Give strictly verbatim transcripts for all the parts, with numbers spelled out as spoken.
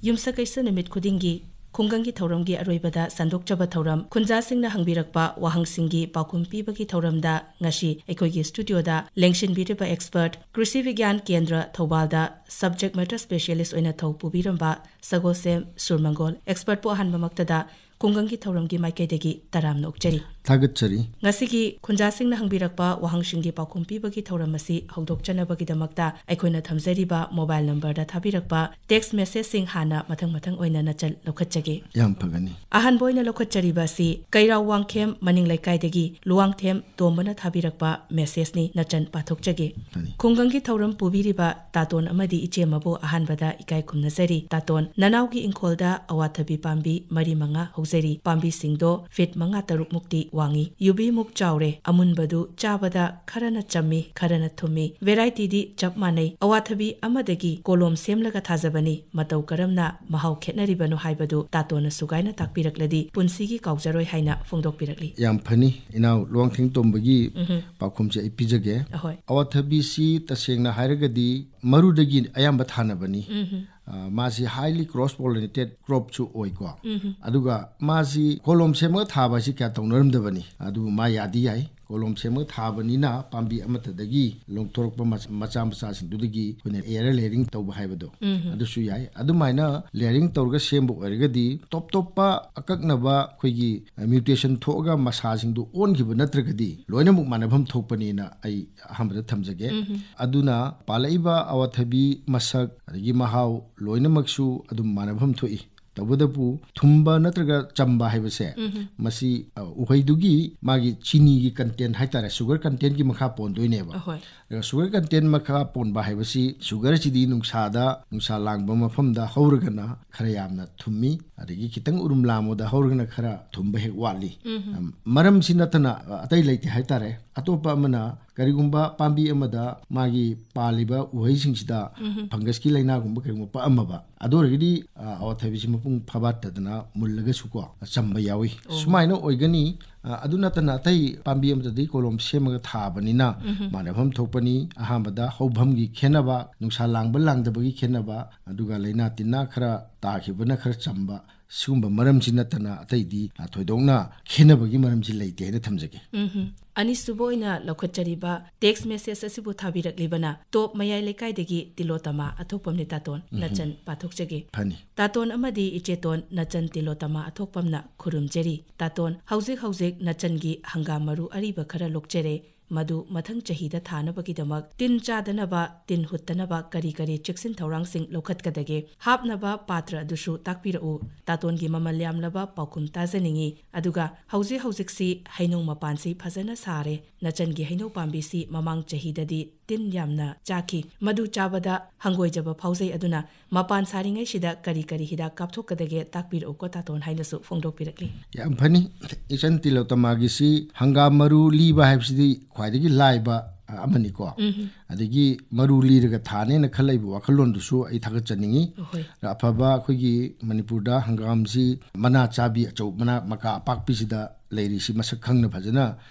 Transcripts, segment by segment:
ꯌꯨꯝꯁꯀꯩꯁ ꯅꯨꯃꯤꯠ ꯈꯨꯗꯤꯡꯒꯤ ꯈꯨꯡꯒꯪꯒꯤ ꯊꯧꯔꯝꯒꯤ ꯑꯔꯣꯏꯕꯗ ꯁꯟꯗꯣꯛꯆꯕ ꯊꯧꯔꯝ, ꯈꯨꯟꯖꯥꯁꯤꯡꯅ ꯍꯪꯕꯤꯔꯛꯄ ꯋꯥꯍꯪꯁꯤꯡꯒꯤ ꯄꯥꯎꯈꯨꯝ ꯄꯤꯕꯒꯤ ꯊꯧꯔꯝꯗ ꯉꯁꯤ ꯑꯩꯈꯣꯏꯒꯤ ꯁ꯭ꯇꯨꯗꯤꯑꯣꯗ ꯂꯦꯡꯁꯤꯟꯕꯤꯔꯤꯕ ꯑꯦꯛꯁꯄꯔꯠ, ꯀ꯭ꯔꯤꯁꯤ ꯕꯤꯒ꯭ꯌꯥꯟ ꯀꯦꯟꯗ꯭ꯔ ꯊꯧꯕꯥꯜꯗ ꯁꯕꯖꯦꯛ ꯃꯦꯇꯔ ꯁ꯭ꯄꯦꯁꯤꯌꯦꯂꯤꯁ ꯑꯣꯏꯅ ꯊꯧ ꯄꯨꯕꯤꯔꯝꯕ ꯁꯒꯣꯜꯁꯦꯝ ꯁꯨꯔꯃꯪꯒꯣꯜ ꯑꯦꯛꯁꯄꯔꯠꯄꯨ ꯑꯍꯥꯟꯕꯃꯛꯇꯗ ꯈꯨꯡꯒꯪꯒꯤ ꯊꯧꯔꯝꯒꯤ ꯃꯥꯏꯀꯩꯗꯒꯤ ꯇꯔꯥꯝꯅ ꯑꯣꯛꯆꯔꯤ꯫ ꯊꯥꯒꯠꯆꯔꯤ꯫ ꯉꯁꯤꯒꯤ ꯈꯨꯟꯖꯥꯁꯤꯡꯅ ꯍꯪꯕꯤꯔꯛꯄ ꯋꯥꯍꯪꯁꯤꯡꯒꯤ ꯄꯥꯎꯈꯨꯝ ꯄꯤꯕꯒꯤ ꯊꯧꯔꯝ ꯑꯁꯤ ꯍꯧꯗꯣꯛꯆꯅꯕꯒꯤꯗꯃꯛꯇ ꯑꯩꯈꯣꯏꯅ ꯊꯝꯖꯔꯤꯕ ꯃꯣꯕꯥꯏꯜ ꯅꯝꯕꯔꯗ ꯊꯥꯕꯤꯔꯛꯄ ꯇꯦꯛꯁ ꯃꯦꯁꯦꯖꯁꯤꯡ ꯍꯥꯟꯅ ꯃꯊꯪ ꯃꯊꯪ ꯑꯣꯏꯅ ꯅꯆꯟ ꯂꯧꯈꯠꯆꯒꯦ꯫ ꯌꯥꯝ ꯐꯒꯅꯤ꯫ ꯑꯍꯥꯟꯕ ꯑꯣꯏꯅ ꯂꯧꯈꯠꯆꯔꯤꯕ ꯑꯁꯤ ꯀꯩꯔꯥꯎ ꯋꯥꯡꯈꯦꯝ ꯃꯅꯤꯡ ꯂꯩꯀꯥꯏꯗꯒꯤ ꯂꯨꯋꯥꯡꯊꯦꯝ ꯇꯣꯝꯕꯅ ꯊꯥꯕꯤꯔꯛꯄ ꯃꯦꯁꯦꯖꯅꯤ, ꯅꯆꯟ ꯄꯥꯊꯣꯛꯆꯒꯦ꯫ ꯐꯅꯤ꯫ ꯈꯨꯡꯒꯪꯒꯤ ꯊꯧꯔꯝ ꯄꯨꯕꯤꯔꯤꯕ ꯇꯥꯇꯣꯟ ꯑꯃꯗꯤ ꯏꯆꯦꯃꯕꯨ ꯑꯍꯥꯟꯕꯗ ꯏꯀꯥꯏ ꯈꯨꯝꯅꯖꯔꯤ꯫ ꯇꯥꯇꯣꯟ, ꯅꯅꯥꯎꯒꯤ ꯏꯪꯈꯣꯜꯗ ꯑꯋꯥꯊꯕꯤ ꯄꯥꯝꯕꯤ ꯃꯔꯤ ꯃꯉꯥ ꯍꯧꯖꯔꯤ꯫ ꯄꯥꯝꯕꯤꯁꯤꯡꯗꯣ ꯐꯤꯠ ꯃꯉꯥ ꯇꯔꯨꯛ ꯃꯨꯛꯇꯤ ꯋꯥꯡꯉꯤ꯫ ꯌꯨꯕꯤꯃꯨꯛ ꯆꯥꯎꯔꯦ꯫ ꯑꯃꯨꯟꯕꯗꯨ ꯆꯥꯕꯗ ꯈꯔꯅ ꯆꯝꯃꯤ, ꯈꯔꯅ ꯊꯨꯝꯃꯤ꯫ ꯚꯦꯔꯥꯏꯇꯤꯗꯤ ꯆꯞ ꯃꯥꯟꯅꯩ꯫ ꯑꯋꯥꯊꯕꯤ ꯑꯃꯗꯒꯤ ꯀꯣꯂꯣꯝ ꯁꯦꯝꯂꯒ ꯊꯥꯖꯕꯅꯤ꯫ ꯃꯇꯧ ꯀꯔꯝꯅ ꯃꯍꯥꯎ ꯈꯦꯠꯅꯔꯤꯕꯅꯣ ꯍꯥꯏꯕꯗꯨ ꯇꯥꯇꯣꯟꯅ ꯁꯨꯒꯥꯏꯅ ꯇꯥꯛꯄꯤꯔꯛꯂꯗꯤ ꯄꯨꯟꯁꯤꯒꯤ ꯀꯥꯎꯖꯔꯣꯏ ꯍꯥꯏꯅ ꯐꯣꯡꯗꯣꯛꯄꯤꯔꯛꯂꯤ꯫ ꯌꯥꯝ ꯐꯅꯤ꯫ ꯏꯅꯥꯎ ꯂꯨꯋꯥꯡꯊꯦꯝ ꯇꯣꯝꯕꯒꯤ ꯎꯝꯍꯨꯝ꯫ ꯄꯥꯎꯈꯨꯝꯁꯦ ꯑꯩ ꯄꯤꯖꯒꯦ꯫ ꯑꯍꯣꯏ꯫ ꯑꯋꯥꯊꯕꯤꯁꯤ ꯇꯁꯦꯡꯅ ꯍꯥꯏꯔꯒꯗꯤ ꯃꯔꯨꯗꯒꯤ ꯑꯌꯥꯝꯕ ꯊꯥꯅꯕꯅꯤ꯫ ꯎꯝꯍꯨꯝ꯫ ꯑ, ꯃꯥꯁꯤ highly cross pollinated cropꯁꯨ ꯑꯣꯏꯀꯣ꯫ ꯎꯝꯍꯨꯝ꯫ ꯑꯗꯨꯒ ꯃꯥꯁꯤ ꯀꯣꯂꯣꯝ ꯁꯦꯝꯃꯒ ꯊꯥꯕ ꯍꯥꯏꯁꯤ ꯀꯌꯥ ꯇꯧꯅꯔꯝꯗꯕꯅꯤ꯫ ꯑꯗꯨꯕꯨ ꯃꯥ ꯌꯥꯗꯤ ꯌꯥꯏ꯫ ꯀꯣꯂꯣꯝ ꯁꯦꯝꯃꯒ ꯊꯥꯕꯅꯤꯅ ꯄꯥꯝꯕꯤ ꯑꯃꯠꯇꯗꯒꯤ ꯂꯣꯡꯊꯣꯔꯛꯄ ꯃꯆ-, ꯃꯆꯥ ꯃꯆꯥꯁꯤꯡꯗꯨꯗꯒꯤ ꯑꯩꯈꯣꯏꯅ air layering ꯇꯧꯕ ꯍꯥꯏꯕꯗꯣ ꯎꯝꯍꯨꯝ꯫ ꯑꯗꯨꯁꯨ ꯌꯥꯏ꯫ ꯑꯗꯨꯃꯥꯏꯅ layering ꯇꯧꯔꯒ ꯁꯦꯝꯕ ꯑꯣꯏꯔꯒꯗꯤ ꯇꯣꯞ ꯇꯣꯞꯄ ꯑꯀꯛꯅꯕ ꯑꯩꯈꯣꯏꯒꯤ mutation ꯊꯣꯛꯑꯒ ꯃꯁꯥꯁꯤꯡꯗꯨ ꯑꯣꯟꯈꯤꯕ ꯅꯠꯇ꯭ꯔꯒꯗꯤ ꯂꯣꯏꯅꯃꯛ ꯃꯥꯟꯅꯐꯝ ꯊꯣꯛꯄꯅꯦꯅ ꯑꯩ ꯑꯍꯥꯟꯕꯗ ꯊꯝꯖꯒꯦ꯫ ꯎꯝꯍꯨꯝ꯫ ꯑꯗꯨꯅ ꯄꯥꯜꯂꯛꯏꯕ ꯑꯋꯥꯊꯕꯤ ꯃꯁꯛ ꯑꯗꯒꯤ ꯃꯍꯥꯎ ꯂꯣꯏꯅꯃꯛꯁꯨ ꯑꯗꯨꯝ ꯃꯥꯟꯅꯐꯝ ꯊꯣꯛꯏ꯫ ꯇꯧꯕꯇꯕꯨ ꯊꯨꯝꯕ ꯅꯠꯇ꯭ꯔꯒ ꯆꯝꯕ ꯍꯥꯏꯕꯁꯦ ꯎꯝꯍꯨꯝ꯫ ꯃꯁꯤ, ꯑ, ꯎꯍꯩꯗꯨꯒꯤ ꯃꯥꯒꯤ ꯆꯤꯅꯤꯒꯤ content ꯍꯥꯏꯇꯥꯔꯦ, sugar contentꯀꯤ ꯃꯈꯥ ꯄꯣꯟꯗꯣꯏꯅꯦꯕ꯫ ꯑꯍꯣꯏ꯫ ꯑꯗꯨꯒ sugar content ꯃꯈꯥ ꯄꯣꯟꯕ ꯍꯥꯏꯕꯁꯤ sugarꯁꯤꯗꯤ ꯅꯨꯡꯁꯥꯗ, ꯅꯨꯡꯁꯥ ꯂꯥꯡꯕ ꯃꯐꯝꯗ ꯍꯧꯔꯒꯅ ꯈꯔ ꯌꯥꯝꯅ ꯊꯨꯝꯃꯤ, ꯑꯗꯒꯤ ꯈꯤꯇꯪ ꯎꯔꯨꯝ ꯂꯥꯡꯕꯗ ꯍꯧꯔꯒꯅ ꯈꯔ ꯊꯨꯝꯕ ꯍꯦꯛ ꯋꯥꯠꯂꯤ꯫ ꯎꯝꯍꯨꯝ꯫ ꯑꯝ, ꯃꯔꯝꯁꯤ ꯅꯠꯇꯅ, ꯑ, ꯑꯇꯩ ꯂꯩꯇꯦ ꯍꯥꯏꯇꯥꯔꯦ꯫ ꯑꯇꯣꯞꯄ ꯑꯃꯅ ꯀꯔꯤꯒꯨꯝꯕ ꯄꯥꯝꯕꯤ ꯑꯃꯗ ꯃꯥꯒꯤ ꯄꯥꯜꯂꯤꯕ ꯎꯍꯩꯁꯤꯡꯁꯤꯗ ꯎꯝꯍꯨꯝ꯫ Fungusꯀꯤ ꯂꯥꯏꯅꯥꯒꯨꯝꯕ ꯀꯔꯤꯒꯨꯝꯕ ꯄꯛꯑꯝꯃꯕ, ꯑꯗꯨ ꯑꯣꯏꯔꯒꯗꯤ, ꯑ, ꯑꯋꯥꯊꯕꯤꯁꯤ ꯃꯄꯨꯡ ꯐꯥꯕꯥꯠꯇꯗꯅ ꯃꯨꯜꯂꯒꯁꯨꯀꯣ, ꯆꯝꯕ ꯌꯥꯎꯏ꯫ ꯑꯣ꯫ ꯁꯨꯃꯥꯏꯅ ꯑꯣꯏꯒꯅꯤ꯫ ꯑ, ꯑꯗꯨ ꯅꯠꯇꯅ ꯑꯇꯩ ꯄꯥꯝꯕꯤ ꯑꯃꯗꯗꯤ ꯀꯣꯂꯣꯝ ꯁꯦꯝꯃꯒ ꯊꯥꯕꯅꯤꯅ ꯃꯥꯟꯅꯐꯝ ꯊꯣꯛꯄꯅꯤ꯫ ꯑꯍꯥꯟꯕꯗ ꯍꯧꯐꯝꯒꯤ ꯈꯦꯠꯅꯕ, ꯅꯨꯡꯁꯥ ꯂꯥꯡꯕ ꯂꯥꯡꯗꯕꯒꯤ ꯈꯦꯠꯅꯕ, ꯑꯗꯨꯒ ꯂꯥꯏꯅꯥ ꯇꯤꯟꯅꯥ ꯈꯔ ꯇꯥꯈꯤꯕꯅ ꯈꯔ ꯆꯝꯕ, ꯁꯤꯒꯨꯝꯕ ꯃꯔꯝꯁꯤ ꯅꯠꯇꯅ ꯑꯇꯩꯗꯤ, ꯑ, ꯊꯣꯏꯗꯣꯛꯅ ꯈꯦꯠꯅꯕꯒꯤ ꯃꯔꯝꯁꯤ ꯂꯩꯇꯦ ꯍꯥꯏꯅ ꯊꯝꯖꯒꯦ꯫ ꯎꯝꯍꯨꯝ꯫ ꯑꯅꯤꯁꯨꯕ ꯑꯣꯏꯅ ꯂꯧꯈꯠꯆꯔꯤꯕ text message ꯑꯁꯤꯕꯨ ꯊꯥꯕꯤꯔꯛꯂꯤꯕꯅ ꯇꯣꯞ ꯃꯌꯥꯏ ꯂꯩꯀꯥꯏꯗꯒꯤ ꯇꯤꯂꯣꯇꯃꯥ ꯑꯊꯣꯛꯄꯝꯅꯤ꯫ ꯇꯥꯇꯣꯟ, ꯅꯆꯟ ꯄꯥꯊꯣꯛꯆꯒꯦ꯫ ꯐꯅꯤ꯫ ꯇꯥꯇꯣꯟ ꯑꯃꯗꯤ ꯏꯆꯦꯇꯣꯟ ꯅꯆꯟ ꯇꯤꯂꯣꯇꯃꯥ ꯑꯊꯣꯛꯄꯝꯅ ꯈꯨꯔꯨꯝꯖꯔꯤ꯫ ꯇꯥꯇꯣꯟ, ꯍꯧꯖꯤꯛ ꯍꯧꯖꯤꯛ ꯅꯆꯟꯒꯤ ꯍꯪꯒꯥꯝ ꯃꯔꯨ ꯑꯔꯤꯕ ꯈꯔ ꯂꯣꯛꯆꯔꯦ꯫ ꯃꯗꯨ ꯃꯊꯪ ꯆꯍꯤꯗ ꯊꯥꯅꯕꯒꯤꯗꯃꯛ ꯇꯤꯟ ꯆꯥꯗꯅꯕ, ꯇꯤꯟ ꯍꯨꯠꯇꯅꯕ ꯀꯔꯤ ꯀꯔꯤ ꯆꯦꯛꯁꯤꯟ ꯊꯧꯔꯥꯡꯁꯤꯡ ꯂꯧꯈꯠꯀꯗꯒꯦ? ꯍꯥꯞꯅꯕ ꯄꯥꯇ꯭ꯔ ꯑꯗꯨꯁꯨ ꯇꯥꯛꯄꯤꯔꯛꯎ꯫ ꯇꯥꯇꯣꯟꯒꯤ ꯃꯃꯜ ꯌꯥꯝꯂꯕ ꯄꯥꯎꯈꯨꯝ ꯇꯥꯖꯅꯤꯡꯏ꯫ ꯑꯗꯨꯒ ꯍꯧꯖꯤꯛ ꯍꯧꯖꯤꯛꯁꯤ ꯍꯩꯅꯧ ꯃꯄꯥꯟꯁꯤ ꯐꯖꯅ ꯁꯥꯔꯦ꯫ ꯅꯆꯟꯒꯤ ꯍꯩꯅꯧ ꯄꯥꯝꯕꯤꯁꯤ ꯃꯃꯥꯡ ꯆꯍꯤꯗꯗꯤ ꯇꯤꯟ ꯌꯥꯝꯅ ꯆꯥꯈꯤ꯫ ꯃꯗꯨ ꯆꯥꯕꯗ ꯍꯪꯒꯣꯏꯖꯕ ꯐꯥꯎꯖꯩ꯫ ꯑꯗꯨꯅ ꯃꯄꯥꯟ ꯁꯥꯔꯤꯉꯩꯁꯤꯗ ꯀꯔꯤ ꯀꯔꯤ ꯍꯤꯗꯥꯛ ꯀꯥꯞꯊꯣꯛꯀꯗꯒꯦ ꯇꯥꯛꯄꯤꯔꯛꯎꯀꯣ ꯇꯥꯇꯣꯟ ꯍꯥꯏꯅꯁꯨ ꯐꯣꯡꯗꯣꯛꯄꯤꯔꯛꯂꯤ꯫ ꯌꯥꯝ ꯐꯅꯤ꯫ ꯏꯆꯟ ꯇꯤꯂꯣꯇꯃꯥꯒꯤꯁꯤ ꯍꯪꯒꯥꯝ ꯃꯔꯨ ꯂꯤꯕ ꯍꯥꯏꯕꯁꯤꯗꯤ ꯈ꯭ꯋꯥꯏꯗꯒꯤ ꯂꯥꯏꯕ, ꯑ, ꯑꯃꯅꯤꯀꯣ꯫ ꯎꯝ꯫ ꯑꯗꯒꯤ ꯃꯔꯨ ꯂꯤꯔꯒ ꯊꯥꯅꯦꯅ ꯈꯜꯂꯛꯏꯕ ꯋꯥꯈꯜꯂꯣꯟꯗꯨꯁꯨ ꯑꯩ ꯊꯥꯒꯠꯆꯅꯤꯡꯉꯤ꯫ ꯍꯣꯏ꯫ ꯑꯐꯕ ꯑꯩꯈꯣꯏꯒꯤ ꯃꯅꯤꯄꯨꯔꯗ ꯍꯪꯒꯥꯝꯁꯤ ꯃꯅꯥ ꯆꯥꯕꯤ ꯑꯆꯧ-, ꯃꯅꯥ ꯃꯀꯥ ꯑꯄꯥꯛꯄꯤꯁꯤꯗ ꯂꯩꯔꯤꯁꯤ ꯃꯁꯛ ꯈꯪꯅ ꯐꯖꯅ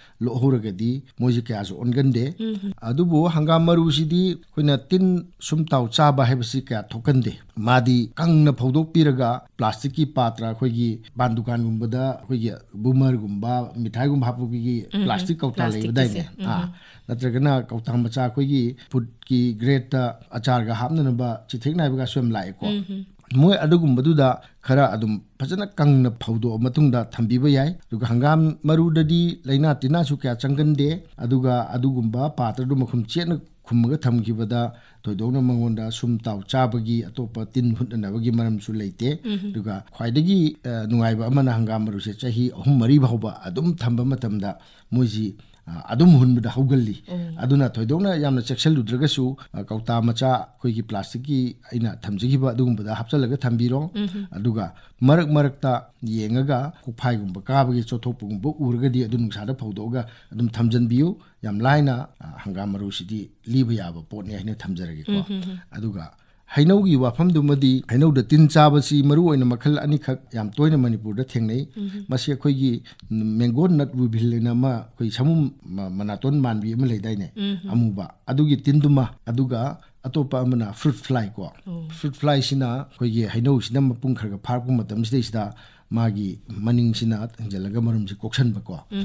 ꯂꯣꯛꯍꯧꯔꯒꯗꯤ ꯃꯣꯏꯁꯤ ꯀꯌꯥꯁꯨ ꯑꯣꯟꯒꯟꯗꯦ꯫ ꯎꯝ꯫ ꯑꯗꯨꯕꯨ ꯍꯪꯒꯥꯝ ꯃꯔꯨꯁꯤꯗꯤ ꯑꯩꯈꯣꯏꯅ ꯇꯤꯟ ꯁꯨꯝ ꯇꯥꯎ ꯆꯥꯕ ꯍꯥꯏꯕꯁꯤ ꯀꯌꯥ ꯊꯣꯛꯀꯟꯗꯦ꯫ ꯃꯥꯗꯤ ꯀꯪꯅ ꯐꯧꯗꯣꯛꯄꯤꯔꯒ ꯄ꯭ꯂꯥꯁꯇꯤꯛꯀꯤ ꯄꯥꯇ꯭ꯔ, ꯑꯩꯈꯣꯏꯒꯤ ꯄꯥꯟ ꯗꯨꯀꯥꯟꯒꯨꯝꯕꯗ ꯑꯩꯈꯣꯏꯒꯤ ꯕꯨꯃꯔꯒꯨꯝꯕ, ꯃꯤꯊꯥꯏꯒꯨꯝꯕ ꯍꯥꯞꯄꯒꯤ ꯎꯝ, ꯎꯝ꯫ ꯄ꯭ꯂꯥꯁꯇꯤꯛ ꯀꯧꯇꯥ ꯄ꯭ꯂꯥꯁꯇꯤꯛꯀꯤꯁꯦ꯫ ꯂꯩꯕꯗꯥꯏꯅꯦ? ꯎꯝ, ꯑꯥ, ꯎꯝ꯫ ꯅꯠꯇ꯭ꯔꯒꯅ ꯀꯧꯇꯥ ꯃꯆꯥ ꯑꯩꯈꯣꯏꯒꯤ ꯐꯨꯗꯀꯤ ꯒ꯭ꯔꯦꯠꯇ ꯑꯆꯥꯔꯒ ꯍꯥꯞꯅꯅꯕ ꯆꯤꯊꯦꯛ ꯅꯥꯏꯕꯒꯁꯨ ꯌꯥꯝ ꯂꯥꯛꯑꯦꯀꯣ꯫ ꯎꯝ, ꯎꯝ꯫ ꯃꯣꯏ ꯑꯗꯨꯒꯨꯝꯕꯗꯨꯗ ꯈꯔ ꯑꯗꯨꯝ ꯐꯖꯅ ꯀꯪꯅ ꯐꯧꯗꯣꯛꯑ ꯃꯇꯨꯡꯗ ꯊꯝꯕꯤꯕ ꯌꯥꯏ꯫ ꯑꯗꯨꯒ ꯍꯪꯒꯥꯝ ꯃꯔꯨꯗꯗꯤ ꯂꯥꯏꯅꯥ ꯇꯤꯟꯅꯥꯁꯨ ꯀꯌꯥ ꯆꯪꯒꯟꯗꯦ꯫ ꯑꯗꯨꯒ ꯑꯗꯨꯒꯨꯝꯕ ꯄꯥꯇ꯭ꯔꯗꯨ ꯃꯈꯨꯝ ꯆꯦꯠꯅ ꯈꯨꯝꯃꯒ ꯊꯝꯈꯤꯕꯗ ꯊꯣꯏꯗꯣꯛꯅ ꯃꯉꯣꯟꯗ ꯁꯨꯝ ꯇꯥꯎ ꯆꯥꯕꯒꯤ ꯑꯇꯣꯞꯄ ꯇꯤꯟ ꯍꯨꯠꯅꯅꯕꯒꯤ ꯃꯔꯝꯁꯨ ꯂꯩꯇꯦ꯫ ꯎꯝ꯫ ꯑꯗꯨꯒ ꯈ꯭ꯋꯥꯏꯗꯒꯤ, ꯑ, ꯅꯨꯡꯉꯥꯏꯕ ꯑꯃꯅ ꯍꯪꯒꯥꯝ ꯃꯔꯨꯁꯦ ꯆꯍꯤ ꯑꯍꯨꯝ ꯃꯔꯤ ꯐꯥꯎꯕ ꯑꯗꯨꯝ ꯊꯝꯕ ꯃꯇꯝꯗ ꯃꯣꯏꯁꯤ, ꯑ, ꯑꯗꯨꯝ ꯍꯨꯟꯕꯗ ꯍꯧꯒꯜꯂꯤ꯫ ꯎꯝ꯫ ꯑꯗꯨꯅ ꯊꯣꯏꯗꯣꯛꯅ ꯌꯥꯝꯅ ꯆꯦꯛꯁꯤꯜꯂꯨꯗ꯭ꯔꯒꯁꯨ, ꯑ, ꯀꯧꯇꯥ ꯃꯆꯥ ꯑꯩꯈꯣꯏꯒꯤ ꯄ꯭ꯂꯥꯁꯇꯤꯛꯀꯤ ꯑꯩꯅ ꯊꯝꯖꯈꯤꯕ ꯑꯗꯨꯒꯨꯝꯕꯗ ꯍꯥꯞꯆꯤꯜꯂꯒ ꯊꯝꯕꯤꯔꯣ꯫ ꯎꯝ꯫ ꯑꯗꯨꯒ ꯃꯔꯛ ꯃꯔꯛꯇ ꯌꯦꯡꯉꯒ ꯀꯣꯛꯐꯥꯏꯒꯨꯝꯕ ꯀꯥꯕꯒꯤ ꯆꯣꯠꯊꯣꯛꯄꯒꯨꯝꯕ ꯎꯔꯒꯗꯤ ꯑꯗꯨ ꯅꯨꯡꯁꯥꯗ ꯐꯧꯗꯣꯛꯑꯒ ꯑꯗꯨꯝ ꯊꯝꯖꯤꯟꯕꯤꯌꯨ꯫ ꯌꯥꯝ ꯂꯥꯏꯅ, ꯑ, ꯍꯪꯒꯥꯝ ꯃꯔꯨꯁꯤꯗꯤ ꯂꯤꯕ ꯌꯥꯕ ꯄꯣꯠꯅꯤ ꯍꯥꯏꯅ ꯊꯝꯖꯔꯒꯦꯀꯣ꯫ ꯎꯝ, ꯎꯝ, ꯎꯝ꯫ ꯑꯗꯨꯒ ꯍꯩꯅꯧꯒꯤ ꯋꯥꯐꯝꯗꯨꯃꯗꯤ, ꯍꯩꯅꯧꯗ ꯇꯤꯟ ꯆꯥꯕꯁꯤ ꯃꯔꯨ ꯑꯣꯏꯅ ꯃꯈꯜ ꯑꯅꯤꯈꯛ ꯌꯥꯝ ꯇꯣꯏꯅ ꯃꯅꯤꯄꯨꯔꯗ ꯊꯦꯡꯅꯩ꯫ ꯃꯁꯤ ꯑꯩꯈꯣꯏꯒꯤ mango nut weevil ꯍꯥꯏꯅ ꯑꯃ, ꯑꯩꯈꯣꯏ ꯁꯥꯃꯨ ꯃ-, ꯃꯅꯥꯇꯣꯟ ꯃꯥꯟꯕꯤ ꯑꯃ ꯂꯩꯗꯥꯏꯅꯦ, ꯑꯃꯨꯕ, ꯑꯗꯨꯒꯤ ꯇꯤꯟꯗꯨꯃ, ꯑꯗꯨꯒ ꯑꯇꯣꯞꯄ ꯑꯃꯅ fruit fly ꯀꯣ꯫ Fruit fly ꯁꯤꯅ ꯑꯩꯈꯣꯏꯒꯤ ꯍꯩꯅꯧꯁꯤꯅ ꯃꯄꯨꯡ ꯈꯔ ꯈꯔ ꯐꯥꯔꯛꯄ ꯃꯇꯝꯁꯤꯗꯩꯁꯤꯗ ꯃꯥꯒꯤ ꯃꯅꯤꯡꯁꯤꯅ ꯊꯤꯡꯖꯤꯜꯂꯒ ꯃꯔꯨꯝꯁꯤ ꯀꯣꯛꯁꯟꯕꯀꯣ꯫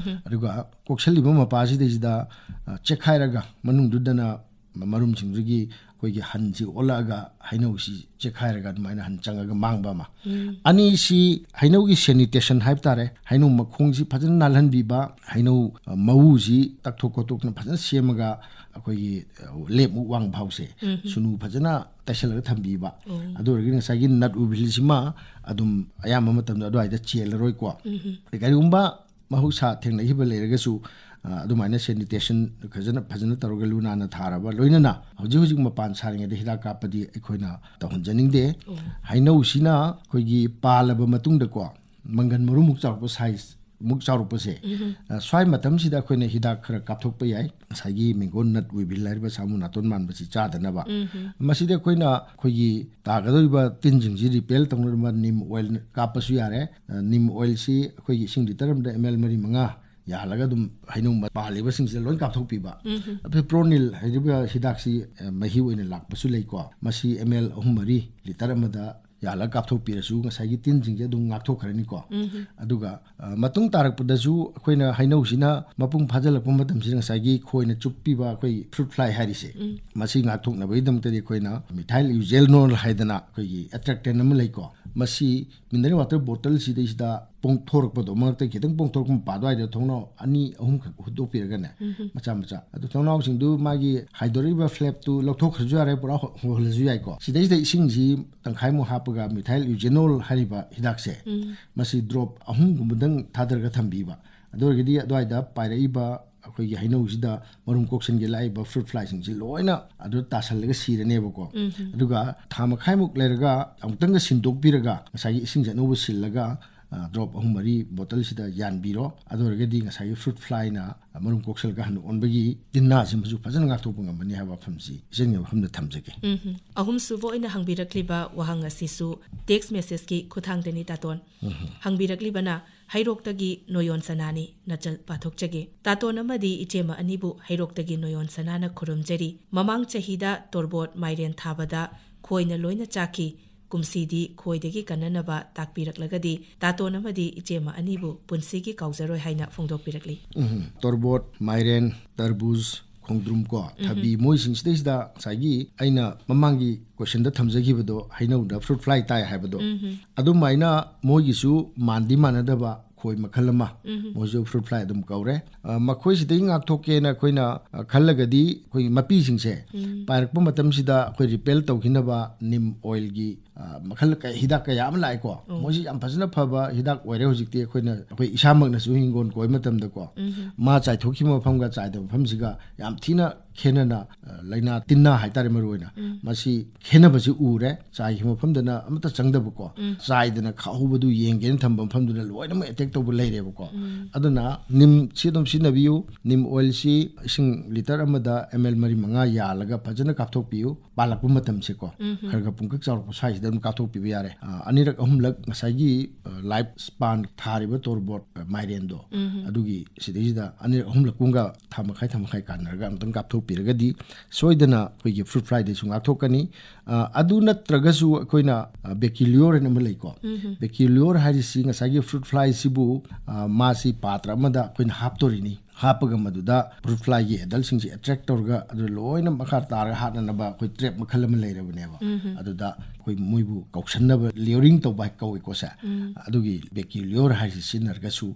ꯑꯗꯨꯒ ꯀꯣꯛꯁꯜꯂꯤꯕ ꯃꯄꯥꯁꯤꯗꯩꯁꯤꯗ, ꯑ, ꯆꯦꯛꯈꯥꯏꯔꯒ ꯃꯅꯨꯡꯗꯨꯗꯅ ꯃꯔꯨꯝꯁꯤꯡꯗꯨꯒꯤ ꯑꯩꯈꯣꯏꯒꯤ ꯍꯟꯁꯤ ꯑꯣꯜꯂꯛꯑꯒ ꯍꯩꯅꯧꯁꯤ ꯆꯦꯛꯈꯥꯏꯔꯒ ꯑꯗꯨꯃꯥꯏꯅ ꯍꯟ ꯆꯪꯉꯒ ꯃꯥꯡꯕ ꯑꯃ꯫ ꯑꯅꯤꯁꯤ ꯍꯩꯅꯧꯒꯤ sanitation ꯍꯥꯏꯕ ꯇꯥꯔꯦ꯫ ꯍꯩꯅꯧ ꯃꯈꯣꯡꯁꯤ ꯐꯖꯅ ꯅꯥꯜꯍꯟꯕꯤꯕ, ꯍꯩꯅꯧ, ꯑ, ꯃꯎꯁꯤ ꯇꯛꯊꯣꯛ ꯈꯣꯠꯇꯣꯛꯇꯅ ꯐꯖꯅ ꯁꯦꯝꯃꯒ ꯑꯩꯈꯣꯏꯒꯤ, ꯑ, ꯂꯦꯞꯃꯨꯛ ꯋꯥꯡꯕ ꯐꯥꯎꯁꯦ ꯁꯨꯅꯨ ꯐꯖꯅ ꯇꯩꯁꯜꯂꯒ ꯊꯝꯕꯤꯕ꯫ ꯑꯗꯨ ꯑꯣꯏꯔꯒꯗꯤ ꯉꯁꯥꯏꯒꯤ nut weevil ꯁꯤꯃ ꯑꯗꯨꯝ ꯑꯌꯥꯝꯕ ꯃꯇꯝꯗ ꯑꯗꯨꯋꯥꯏꯗ ꯆꯦꯜꯂꯔꯣꯏꯀꯣ꯫ ꯀꯔꯤꯒꯨꯝꯕ ꯃꯍꯧꯁꯥ ꯊꯦꯡꯅꯈꯤꯕ ꯂꯩꯔꯒꯁꯨ, ꯑ, ꯑꯗꯨꯃꯥꯏꯅ sanitation ꯐꯖꯅ, ꯐꯖꯅ ꯇꯧꯔꯒ ꯂꯨ ꯅꯥꯟꯅ ꯊꯥꯔꯕ, ꯂꯣꯏꯅꯅ ꯍꯧꯖꯤꯛ ꯍꯧꯖꯤꯛ ꯃꯄꯥꯟ ꯁꯥꯔꯤꯉꯩꯗ ꯍꯤꯗꯥꯛ ꯀꯥꯞꯄꯗꯤ ꯑꯩꯈꯣꯏꯅ ꯇꯧꯍꯟꯖꯅꯤꯡꯗꯦ꯫ ꯍꯩꯅꯧꯁꯤꯅ ꯑꯩꯈꯣꯏꯒꯤ ꯄꯥꯜꯂꯕ ꯃꯇꯨꯡꯗꯀꯣ, ꯃꯪꯒꯟ ꯃꯔꯨꯃꯨꯛ ꯆꯥꯎꯔꯛꯄ size ꯃꯨꯛ ꯆꯥꯎꯔꯛꯄꯁꯦ, ꯑ, ꯁ꯭ꯋꯥꯏ ꯃꯇꯝꯁꯤꯗ ꯑꯩꯈꯣꯏꯅ ꯍꯤꯗꯥꯛ ꯈꯔ ꯀꯥꯞꯊꯣꯛꯄ ꯌꯥꯏ, ꯉꯁꯥꯏꯒꯤ mango nut weevil ꯍꯥꯏꯔꯤꯕ ꯁꯥꯃꯨ ꯅꯥꯇꯣꯟ ꯃꯥꯟꯕꯁꯤ ꯆꯥꯗꯅꯕ꯫ ꯃꯁꯤꯗ ꯑꯩꯈꯣꯏꯅ ꯑꯩꯈꯣꯏꯒꯤ ꯇꯥꯒꯗꯧꯔꯤꯕ ꯇꯤꯟꯁꯤꯡꯁꯤ repel ꯇꯧꯅꯅꯕ neem oil ꯀꯥꯞꯄꯁꯨ ꯌꯥꯔꯦ꯫ ꯑ, neem oil ꯁꯤ ꯑꯩꯈꯣꯏꯒꯤ ꯏꯁꯤꯡ litre ꯑꯃꯗ ml ꯃꯔꯤ ꯃꯉꯥ ꯌꯥꯜꯂꯒ ꯑꯗꯨꯝ ꯍꯩꯅꯧ ꯄꯥꯜꯂꯤꯕꯁꯤꯡꯁꯤꯗ ꯂꯣꯏ ꯀꯥꯞꯊꯣꯛꯄꯤꯕ꯫ Fipronil ꯍꯥꯏꯔꯤꯕ ꯍꯤꯗꯥꯛꯁꯤ, ꯑ, ꯃꯍꯤ ꯑꯣꯏꯅ ꯂꯥꯛꯄꯁꯨ ꯂꯩꯀꯣ꯫ ꯃꯁꯤ ml ꯑꯍꯨꯝ ꯃꯔꯤ litre ꯑꯃꯗ ꯌꯥꯜꯂꯒ ꯀꯥꯞꯊꯣꯛꯄꯤꯔꯁꯨ ꯉꯁꯥꯏꯒꯤ ꯇꯤꯟꯁꯤꯡꯁꯦ ꯑꯗꯨꯝ ꯉꯥꯛꯊꯣꯛꯈ꯭ꯔꯅꯤꯀꯣ꯫ ꯑꯗꯨꯒ, ꯑ, ꯃꯇꯨꯡ ꯇꯥꯔꯛꯄꯗꯁꯨ ꯑꯩꯈꯣꯏꯅ ꯍꯩꯅꯧꯁꯤꯅ ꯃꯄꯨꯡ ꯐꯥꯖꯤꯜꯂꯛꯄ ꯃꯇꯝꯁꯤꯗ ꯉꯁꯥꯏꯒꯤ ꯈꯣꯏꯅ ꯆꯨꯞꯄꯤꯕ ꯑꯩꯈꯣꯏ fruit fly ꯍꯥꯏꯔꯤꯁꯦ, ꯃꯁꯤ ꯉꯥꯛꯊꯣꯛꯅꯕꯒꯤꯗꯃꯛꯇꯗꯤ ꯑꯩꯈꯣꯏꯅ methyl eugenol ꯍꯥꯏꯗꯅ ꯑꯩꯈꯣꯏꯒꯤ attractant ꯑꯃ ꯂꯩꯀꯣ꯫ ꯃꯁꯤ mineral water bottle ꯁꯤꯗꯩꯁꯤꯗ ꯄꯣꯡꯊꯣꯔꯛꯄꯗꯣ, ꯃꯔꯛꯇ ꯈꯤꯇꯪ ꯄꯣꯡꯊꯣꯔꯛꯄ ꯃꯄꯥ ꯑꯗꯨꯋꯥꯏꯗ ꯊꯣꯡꯅꯥꯎ ꯑꯅꯤ ꯑꯍꯨꯝꯈꯛ ꯍꯨꯠꯇꯣꯛꯄꯤꯔꯒꯅꯦ, ꯃꯆꯥ ꯃꯆꯥ, ꯑꯗꯨ ꯊꯣꯡꯅꯥꯎꯁꯤꯡꯗꯨ ꯃꯥꯒꯤ ꯍꯥꯏꯗꯣꯔꯛꯏꯕ flap ꯇꯨ ꯂꯧꯊꯣꯛꯈ꯭ꯔꯁꯨ ꯌꯥꯔꯦ, ꯄꯨꯔꯥ ꯍꯣ-, ꯍꯣꯜꯂꯁꯨ ꯌꯥꯏꯀꯣ꯫ ꯁꯤꯗꯩꯁꯤꯗ ꯏꯁꯤꯡꯁꯤ ꯇꯪꯈꯥꯏꯃꯨꯛ ꯍꯥꯞꯄꯒ methyl eugenol ꯍꯥꯏꯔꯤꯕ ꯍꯤꯗꯥꯛꯁꯦ, ꯃꯁꯤ drop ꯑꯍꯨꯝꯒꯨꯝꯕꯗꯪ ꯊꯥꯗꯔꯒ ꯊꯝꯕꯤꯕ꯫ ꯑꯗꯨ ꯑꯣꯏꯔꯒꯗꯤ ꯑꯗꯨꯋꯥꯏꯗ ꯄꯥꯏꯔꯛꯏꯕ ꯑꯩꯈꯣꯏꯒꯤ ꯍꯩꯅꯧꯁꯤꯗ ꯃꯔꯨꯝ ꯀꯣꯛꯁꯟꯒꯦ ꯂꯥꯛꯏꯕ fruit fly ꯁꯤꯡꯁꯤ ꯂꯣꯏꯅ ꯑꯗꯨ ꯇꯥꯁꯜꯂꯒ ꯁꯤꯔꯅꯦꯕꯀꯣ꯫ ꯑꯗꯨꯒ ꯊꯥ ꯃꯈꯥꯏꯃꯨꯛ ꯂꯩꯔꯒ ꯑꯃꯨꯛꯇꯪꯒ ꯁꯤꯟꯗꯣꯛꯄꯤꯔꯒ, ꯉꯁꯥꯏꯒꯤ ꯏꯁꯤꯡꯁꯦ ꯑꯅꯧꯕ ꯁꯤꯜꯂꯒ, ꯗ꯭ꯔꯣꯞ ꯑꯍꯨꯝ ꯃꯔꯤ ꯕꯣꯇꯜꯁꯤꯗ ꯌꯥꯟꯕꯤꯔꯣ꯫ ꯑꯗꯨ ꯑꯣꯏꯔꯒꯗꯤ ꯉꯁꯥꯏꯒꯤ ꯐ꯭ꯔꯨꯠ ꯐ꯭ꯂꯥꯏꯅ ꯃꯔꯨꯝ ꯀꯣꯛꯁꯜꯂꯒ ꯍꯟꯅ ꯑꯣꯟꯕꯒꯤ ꯇꯤꯟꯅꯥꯁꯤꯃꯁꯨ ꯐꯖꯅ ꯉꯥꯛꯊꯣꯛꯄ ꯉꯝꯃꯅꯤ ꯍꯥꯏꯕ ꯋꯥꯐꯝꯁꯤ ꯏꯆꯟꯒꯤ ꯃꯐꯝꯗ ꯊꯝꯖꯒꯦ꯫ ꯎꯝ꯫ ꯑꯍꯨꯝꯁꯨꯕ ꯑꯣꯏꯅ ꯍꯪꯕꯤꯔꯛꯂꯤꯕ ꯋꯥꯍꯪ ꯑꯁꯤꯁꯨ ꯇꯦꯛꯁ ꯃꯦꯁꯦꯖꯀꯤ ꯈꯨꯠꯊꯥꯡꯗꯅꯤ, ꯇꯥꯇꯣꯟ꯫ ꯎꯝ꯫ ꯍꯪꯕꯤꯔꯛꯂꯤꯕꯅ, "ꯍꯩꯔꯣꯛꯇꯒꯤ ꯅꯣꯌꯣꯟ ꯁꯅꯥꯅꯤ", ꯅꯆꯜ ꯄꯥꯊꯣꯛꯆꯒꯦ꯫ ꯇꯥꯇꯣꯟ ꯑꯃꯗꯤ ꯏꯆꯦꯃ ꯑꯅꯤꯕꯨ ꯍꯩꯔꯣꯛꯇꯒꯤ ꯅꯣꯌꯣꯟ ꯁꯅꯥꯅ ꯈꯨꯔꯨꯝꯖꯔꯤ꯫ ꯃꯃꯥꯡ ꯆꯍꯤꯗ ꯇꯣꯔꯕꯣꯠ, ꯃꯥꯏꯔꯦꯟ ꯊꯥꯕꯗ ꯈꯣꯏꯅ ꯂꯣꯏꯅ ꯆꯥꯈꯤ꯫ ꯀꯨꯝꯁꯤꯗꯤ ꯈꯣꯏꯗꯒꯤ ꯀꯟꯅꯅꯕ ꯇꯥꯛꯄꯤꯔꯛꯂꯒꯗꯤ ꯇꯥꯇꯣꯟ ꯑꯃꯗꯤ ꯏꯆꯦꯃ ꯑꯅꯤꯕꯨ ꯄꯨꯟꯁꯤꯒꯤ ꯀꯥꯎꯖꯔꯣꯏ ꯍꯥꯏꯅ ꯐꯣꯡꯗꯣꯛꯄꯤꯔꯛꯂꯤ꯫ ꯎꯝ, ꯇꯣꯔꯕꯣꯠ, ꯃꯥꯏꯔꯦꯟ, ꯇꯔꯕꯨꯖ, ꯈꯣꯡꯗ꯭ꯔꯨꯝ ꯀꯣ, ꯎꯝ꯫ ꯊꯕꯤ, ꯃꯣꯏꯁꯤꯡꯁꯤꯗꯩꯁꯤꯗ ꯉꯁꯥꯏꯒꯤ ꯑꯩꯅ ꯃꯃꯥꯡꯒꯤ ꯀꯣꯏꯁꯟꯗ ꯊꯝꯖꯈꯤꯕꯗꯣ, ꯍꯩꯅꯧꯗ ꯐ꯭ꯔꯨꯠ ꯐ꯭ꯂꯥꯏ ꯇꯥꯏ ꯍꯥꯏꯕꯗꯣ, ꯎꯝ꯫ ꯑꯗꯨꯃꯥꯏꯅ ꯃꯣꯏꯒꯤꯁꯨ ꯃꯥꯟꯗꯤ ꯃꯥꯟꯅꯗꯕ ꯈꯣꯏ ꯃꯈꯜ ꯑꯃ, ꯎꯝ꯫ ꯃꯣꯏꯁꯨ ꯐ꯭ꯔꯨꯠ ꯐ꯭ꯂꯥꯏ ꯑꯗꯨꯝ ꯀꯧꯔꯦ꯫ ꯑ, ꯃꯈꯣꯏꯁꯤꯗꯒꯤ ꯉꯥꯛꯊꯣꯛꯀꯦꯅ ꯑꯩꯈꯣꯏꯅ, ꯑ, ꯈꯜꯂꯒꯗꯤ ꯑꯩꯈꯣꯏꯒꯤ ꯃꯄꯤꯁꯤꯡꯁꯦ ꯎꯝ꯫ ꯄꯥꯏꯔꯛꯄ ꯃꯇꯝꯁꯤꯗ ꯑꯩꯈꯣꯏ ꯔꯤꯄꯦꯜ ꯇꯧꯈꯤꯅꯕ ꯅꯤꯝ ꯑꯣꯏꯜꯒꯤ, ꯑ, ꯃꯈꯜ ꯀꯌꯥ, ꯍꯤꯗꯥꯛ ꯀꯌꯥ ꯑꯃ ꯂꯥꯛꯑꯦꯀꯣ꯫ ꯎꯝ꯫ ꯃꯣꯏꯁꯤ ꯌꯥꯝ ꯐꯖꯅ ꯐꯕ ꯍꯤꯗꯥꯛ ꯑꯣꯏꯔꯦ ꯍꯧꯖꯤꯛꯇꯤ꯫ ꯑꯩꯈꯣꯏꯅ, ꯑꯩꯈꯣꯏ ꯏꯁꯥꯃꯛꯅꯁꯨ ꯍꯤꯡꯒꯣꯜ ꯀꯣꯏꯕ ꯃꯇꯝꯗꯀꯣ, ꯎꯝ꯫ ꯃꯥ ꯆꯥꯏꯊꯣꯛꯈꯤꯕ ꯃꯐꯝꯒ ꯆꯥꯏꯗꯕ ꯃꯐꯝꯁꯤꯒ ꯌꯥꯝ ꯊꯤꯅ ꯈꯦꯠꯅꯅ, ꯑ, ꯂꯥꯏꯅꯥ ꯇꯤꯟꯅꯥ ꯍꯥꯏꯇꯥꯔꯦ ꯃꯔꯨ ꯑꯣꯏꯅ, ꯎꯝ꯫ ꯃꯁꯤ ꯈꯦꯠꯅꯕꯁꯤ ꯎꯔꯦ꯫ ꯆꯥꯏꯈꯤꯕ ꯃꯐꯝꯗꯅ ꯑꯃꯠꯇ ꯆꯪꯗꯕꯀꯣ, ꯎꯝ꯫ ꯆꯥꯏꯗꯅ ꯈꯥꯛꯍꯧꯕꯗꯨ ꯌꯦꯡꯒꯦꯅ ꯊꯝꯕ ꯃꯐꯝꯗꯨꯗ ꯂꯣꯏꯅꯃꯛ ꯑꯦꯇꯦꯛ ꯇꯧꯕ ꯂꯩꯔꯦꯕꯀꯣ꯫ ꯎꯝ꯫ ꯑꯗꯨꯅ ꯅꯤꯝꯁꯤ ꯑꯗꯨꯝ ꯁꯤꯖꯤꯟꯅꯕꯤꯌꯨ꯫ ꯅꯤꯝ ꯑꯣꯏꯜꯁꯤ ꯏꯁꯤꯡ ꯂꯤꯇꯔ ꯑꯃꯗ ꯑꯦꯝ ꯑꯦꯜ ꯃꯔꯤ ꯃꯉꯥ ꯌꯥꯜꯂꯒ ꯐꯖꯅ ꯀꯥꯞꯊꯣꯛꯄꯤꯌꯨ꯫ ꯄꯥꯜꯂꯛꯄ ꯃꯇꯝꯁꯦꯀꯣ, ꯎꯝ꯫ ꯈꯔ ꯈꯔ ꯄꯨꯡꯀꯛ ꯆꯥꯎꯔꯛꯄ ꯁ꯭ꯋꯥꯏꯁꯤꯗ ꯑꯗꯨꯝ ꯀꯥꯞꯊꯣꯛꯄꯤꯕ ꯌꯥꯔꯦ꯫ ꯑ, ꯑꯅꯤꯔꯛ ꯑꯍꯨꯝꯂꯛ ꯉꯁꯥꯏꯒꯤ, ꯑ, ꯂꯥꯏꯐ ꯁ꯭ꯄꯥꯟ ꯊꯥꯔꯤꯕ ꯇꯣꯔꯕꯣꯠ, ꯑ, ꯃꯥꯏꯔꯦꯟꯗꯣ, ꯎꯝ꯫ ꯑꯗꯨꯒꯤ ꯁꯤꯗꯩꯁꯤꯗ ꯑꯅꯤꯔꯛ ꯑꯍꯨꯝꯂꯛ ꯀꯨꯝꯒ ꯊꯥ ꯃꯈꯥꯏ, ꯊꯥ ꯃꯈꯥꯏ ꯀꯥꯟꯅꯔꯒ ꯑꯃꯨꯛꯇꯪ ꯀꯥꯞꯊꯣꯛꯄꯤꯔꯒꯗꯤ ꯁꯣꯏꯗꯅ ꯑꯩꯈꯣꯏꯒꯤ ꯐ꯭ꯔꯨꯠ ꯐ꯭ꯂꯥꯏꯗꯩꯁꯨ ꯉꯥꯛꯊꯣꯛꯀꯅꯤ꯫ ꯑ, ꯑꯗꯨ ꯅꯠꯇ꯭ꯔꯒꯁꯨ ꯑꯩꯈꯣꯏꯅ, ꯑ, ꯕꯦꯀꯤꯂꯤꯌꯣꯔ ꯍꯥꯏꯅ ꯑꯃ ꯂꯩꯀꯣ꯫ ꯎꯝ꯫ ꯕꯦꯀꯤꯂꯤꯌꯣꯔ ꯍꯥꯏꯔꯤꯁꯤ ꯉꯁꯥꯏꯒꯤ ꯐ꯭ꯔꯨꯠ ꯐ꯭ꯂꯥꯏꯁꯤꯕꯨ, ꯑ, ꯃꯥꯁꯤ ꯄꯥꯇ꯭ꯔ ꯑꯃꯗ ꯑꯩꯈꯣꯏꯅ ꯍꯥꯞꯇꯣꯔꯤꯅꯤ꯫ ꯍꯥꯞꯄꯒ ꯃꯗꯨꯗ ꯐ꯭ꯔꯨꯠ ꯐ꯭ꯂꯥꯏꯒꯤ ꯑꯦꯗꯜꯁꯤꯡꯁꯦ ꯑꯦꯇ꯭ꯔꯦꯛ ꯇꯧꯔꯒ ꯑꯗꯨ ꯂꯣꯏꯅ ꯃꯈꯥ ꯇꯥꯔꯒ ꯍꯥꯠꯅꯅꯕ ꯑꯩꯈꯣꯏ ꯇ꯭ꯔꯦꯞ ꯃꯈꯜ ꯑꯃ ꯂꯩꯔꯕꯅꯦꯕ꯫ ꯎꯝ꯫ ꯑꯗꯨꯗ ꯑꯩꯈꯣꯏ ꯃꯣꯏꯕꯨ ꯀꯧꯁꯟꯅꯕ, ꯂꯤꯌꯣꯔꯤꯡ ꯇꯧꯕ ꯍꯥꯏ ꯀꯧꯏꯀꯣ ꯁꯦ꯫ ꯎꯝ꯫ ꯑꯗꯨꯒꯤ ꯕꯦꯀꯤꯂꯤꯌꯣꯔ ꯍꯥꯏꯔꯤꯁꯤ ꯁꯤꯖꯤꯟꯅꯔꯒꯁꯨ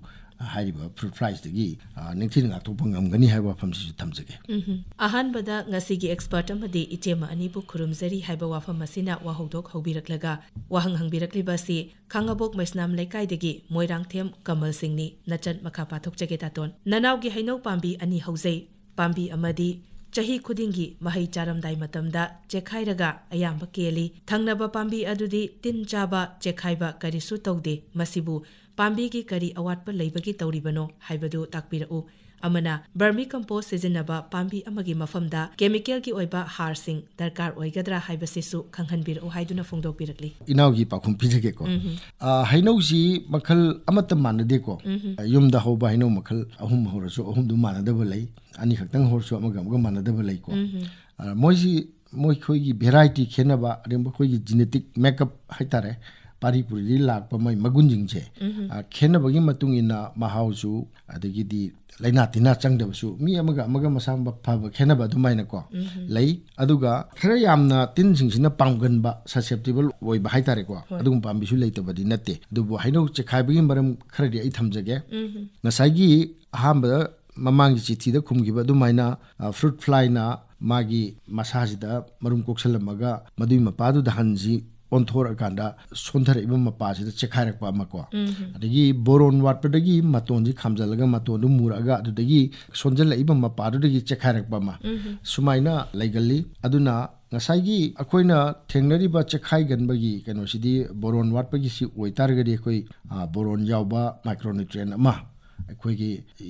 ꯍꯥꯏꯔꯤꯕ ꯐ꯭ꯔꯨꯠ ꯐ꯭ꯂꯥꯏꯁꯤꯗꯒꯤ, ꯑ, ꯅꯤꯡꯊꯤꯅ ꯉꯥꯛꯊꯣꯛꯄ ꯉꯝꯒꯅꯤ ꯍꯥꯏꯕ ꯋꯥꯐꯝꯁꯤꯁꯨ ꯊꯝꯖꯒꯦ꯫ ꯎꯝ꯫ ꯑꯍꯥꯟꯕꯗ ꯉꯁꯤꯒꯤ ꯑꯦꯛꯁꯄꯔꯠ ꯑꯃꯗꯤ ꯏꯆꯦꯃ ꯑꯅꯤꯕꯨ ꯈꯨꯔꯨꯝꯖꯔꯤ ꯍꯥꯏꯕ ꯋꯥꯐꯝ ꯑꯁꯤꯅ ꯋꯥꯍꯧꯗꯣꯛ ꯍꯧꯕꯤꯔꯛꯂꯒ ꯋꯥꯍꯪ ꯍꯪꯕꯤꯔꯛꯂꯤꯕ ꯑꯁꯤ ꯈꯥꯉꯕꯣꯛ ꯃꯩꯁꯅꯥꯝ ꯂꯩꯀꯥꯏꯗꯒꯤ ꯃꯣꯏꯔꯥꯡꯊꯦꯝ ꯀꯃꯜ ꯁꯤꯡꯅꯤ꯫ ꯅꯆꯟ ꯃꯈꯥ ꯄꯥꯊꯣꯛꯆꯒꯦ ꯇꯥꯇꯣꯟ꯫ ꯅꯅꯥꯎꯒꯤ ꯍꯩꯅꯧ ꯄꯥꯝꯕꯤ ꯑꯅꯤ ꯍꯧꯖꯩ꯫ ꯄꯥꯝꯕꯤ ꯑꯃꯗꯤ ꯆꯍꯤ ꯈꯨꯗꯤꯡꯒꯤ ꯃꯍꯩ ꯆꯥꯔꯝꯗꯥꯏ ꯃꯇꯝꯗ ꯆꯦꯛꯈꯥꯏꯔꯒ ꯑꯌꯥꯝꯕ ꯀꯦꯜꯂꯤ꯫ ꯊꯪꯅꯕ ꯄꯥꯝꯕꯤ ꯑꯗꯨꯗꯤ ꯇꯤꯟ ꯆꯥꯕ, ꯆꯦꯛꯈꯥꯏꯕ ꯀꯔꯤꯁꯨ ꯇꯧꯗꯦ꯫ ꯃꯁꯤꯕꯨ ꯄꯥꯝꯕꯤꯒꯤ ꯀꯔꯤ ꯑꯋꯥꯠꯄ ꯂꯩꯕꯒꯤ ꯇꯧꯔꯤꯕꯅꯣ ꯍꯥꯏꯕꯗꯨ ꯇꯥꯛꯄꯤꯔꯛꯎ꯫ ꯑꯃꯅ vermicompost ꯁꯤꯖꯤꯟꯅꯕ ꯄꯥꯝꯕꯤ ꯑꯃꯒꯤ ꯃꯐꯝꯗ chemical ꯒꯤ ꯑꯣꯏꯕ ꯍꯥꯔꯁꯤꯡ ꯗꯔꯀꯥꯔ ꯑꯣꯏꯒꯗ꯭ꯔꯥ ꯍꯥꯏꯕꯁꯤꯁꯨ ꯈꯪꯍꯟꯕꯤꯔꯛꯎ ꯍꯥꯏꯗꯨꯅ ꯐꯣꯡꯗꯣꯛꯄꯤꯔꯛꯂꯤ꯫ ꯏꯅꯥꯎꯒꯤ ꯄꯥꯎꯈꯨꯝ ꯄꯤꯖꯒꯦꯀꯣ꯫ ꯎꯝꯍꯨꯝ꯫ ꯑ, ꯍꯩꯅꯧꯁꯤ ꯃꯈꯜ ꯑꯃꯠꯇ ꯃꯥꯟꯅꯗꯦꯀꯣ꯫ ꯎꯝꯍꯨꯝ꯫ ꯑ, ꯌꯨꯝꯗ ꯍꯧꯕ ꯍꯩꯅꯧ ꯃꯈꯜ ꯑꯍꯨꯝ ꯍꯧꯔꯁꯨ ꯑꯍꯨꯝꯗꯨ ꯃꯥꯟꯅꯗꯕ ꯂꯩ, ꯑꯅꯤꯈꯛꯇꯪ ꯍꯧꯔꯁꯨ ꯑꯃꯒ ꯑꯃꯒ ꯃꯥꯟꯅꯗꯕ ꯂꯩꯀꯣ꯫ ꯎꯝꯍꯨꯝ꯫ ꯑ, ꯃꯣꯏꯁꯤ ꯃꯈꯣꯏꯒꯤ variety ꯈꯦꯠꯅꯕ, ꯑꯗꯩ ꯃꯈꯣꯏꯒꯤ genetic makeup ꯍꯥꯏꯇꯥꯔꯦ, ꯄꯥꯔꯤ ꯄꯨꯔꯤꯗꯒꯤ ꯂꯥꯛꯄ ꯃꯣꯏ ꯃꯒꯨꯟꯁꯤꯡꯁꯦ, ꯎꯝꯍꯨꯝ꯫ ꯑ, ꯈꯦꯠꯅꯕꯒꯤ ꯃꯇꯨꯡ ꯏꯟꯅ ꯃꯍꯥꯎꯁꯨ, ꯑꯗꯒꯤꯗꯤ ꯂꯥꯏꯅꯥ ꯇꯤꯟꯅꯥ ꯆꯪꯗꯕꯁꯨ, ꯃꯤ ꯑꯃꯒ ꯑꯃꯒ ꯃꯁꯥ ꯐꯕ ꯈꯦꯠꯅꯕ ꯑꯗꯨꯃꯥꯏꯅꯀꯣ ꯎꯝꯍꯨꯝ꯫ ꯂꯩ꯫ ꯑꯗꯨꯒ ꯈꯔ ꯌꯥꯝꯅ ꯇꯤꯟꯁꯤꯡꯁꯤꯅ ꯄꯥꯝꯒꯟꯕ, susceptible ꯑꯣꯏꯕ ꯍꯥꯏꯇꯥꯔꯦꯀꯣ, ꯍꯣꯏ꯫ ꯑꯗꯨꯒꯨꯝꯕ ꯄꯥꯝꯕꯤꯁꯨ ꯂꯩꯇꯕꯗꯤ ꯅꯠꯇꯦ꯫ ꯑꯗꯨꯕꯨ ꯍꯩꯅꯧ ꯆꯦꯛꯈꯥꯏꯕꯒꯤ ꯃꯔꯝ ꯈꯔꯗꯤ ꯑꯩ ꯊꯝꯖꯒꯦ꯫ ꯎꯝꯍꯨꯝ꯫ ꯉꯁꯥꯏꯒꯤ ꯑꯍꯥꯟꯕꯗ ꯃꯃꯥꯡꯒꯤ ꯆꯤꯊꯤꯗ ꯈꯨꯝꯈꯤꯕ ꯑꯗꯨꯃꯥꯏꯅ, ꯑ, fruit fly ꯅ ꯃꯥꯒꯤ ꯃꯁꯥꯁꯤꯗ ꯃꯔꯨꯝ ꯀꯣꯛꯁꯜꯂꯝꯃꯒ ꯃꯗꯨꯒꯤ ꯃꯄꯥꯗꯨꯗ ꯍꯟꯁꯤ ꯑꯣꯟꯊꯣꯔꯛꯑꯀꯥꯟꯗ ꯁꯣꯟꯊꯔꯛꯏꯕ ꯃꯄꯥꯁꯤꯗ ꯆꯦꯛꯈꯥꯏꯔꯛꯄ ꯑꯃꯀꯣ꯫ ꯎꯝꯍꯨꯝ꯫ ꯑꯗꯒꯤ ꯕꯣꯔꯣꯟ ꯋꯥꯠꯄꯗꯒꯤ ꯃꯇꯣꯟꯁꯤ ꯈꯥꯝꯖꯜꯂꯒ ꯃꯇꯣꯟꯗꯨ ꯃꯨꯔꯛꯑꯒ ꯑꯗꯨꯗꯒꯤ ꯁꯣꯟꯖꯜꯂꯛꯏꯕ ꯃꯄꯥꯗꯨꯗꯒꯤ ꯆꯦꯛꯈꯥꯏꯔꯛꯄ ꯑꯃ, ꯎꯝꯍꯨꯝ꯫ ꯁꯨꯃꯥꯏꯅ ꯂꯩꯒꯜꯂꯤ꯫ ꯑꯗꯨꯅ ꯉꯁꯥꯏꯒꯤ ꯑꯩꯈꯣꯏꯅ ꯊꯦꯡꯅꯔꯤꯕ ꯆꯦꯛꯈꯥꯏꯒꯟꯕꯒꯤ ꯀꯩꯅꯣꯁꯤꯗꯤ ꯕꯣꯔꯣꯟ ꯋꯥꯠꯄꯒꯤꯁꯤ ꯑꯣꯏꯇꯥꯔꯒꯗꯤ ꯑꯩꯈꯣꯏ, ꯑ, ꯕꯣꯔꯣꯟ ꯌꯥꯎꯕ micronutrient ꯑꯃ, ꯑꯩꯈꯣꯏꯒꯤ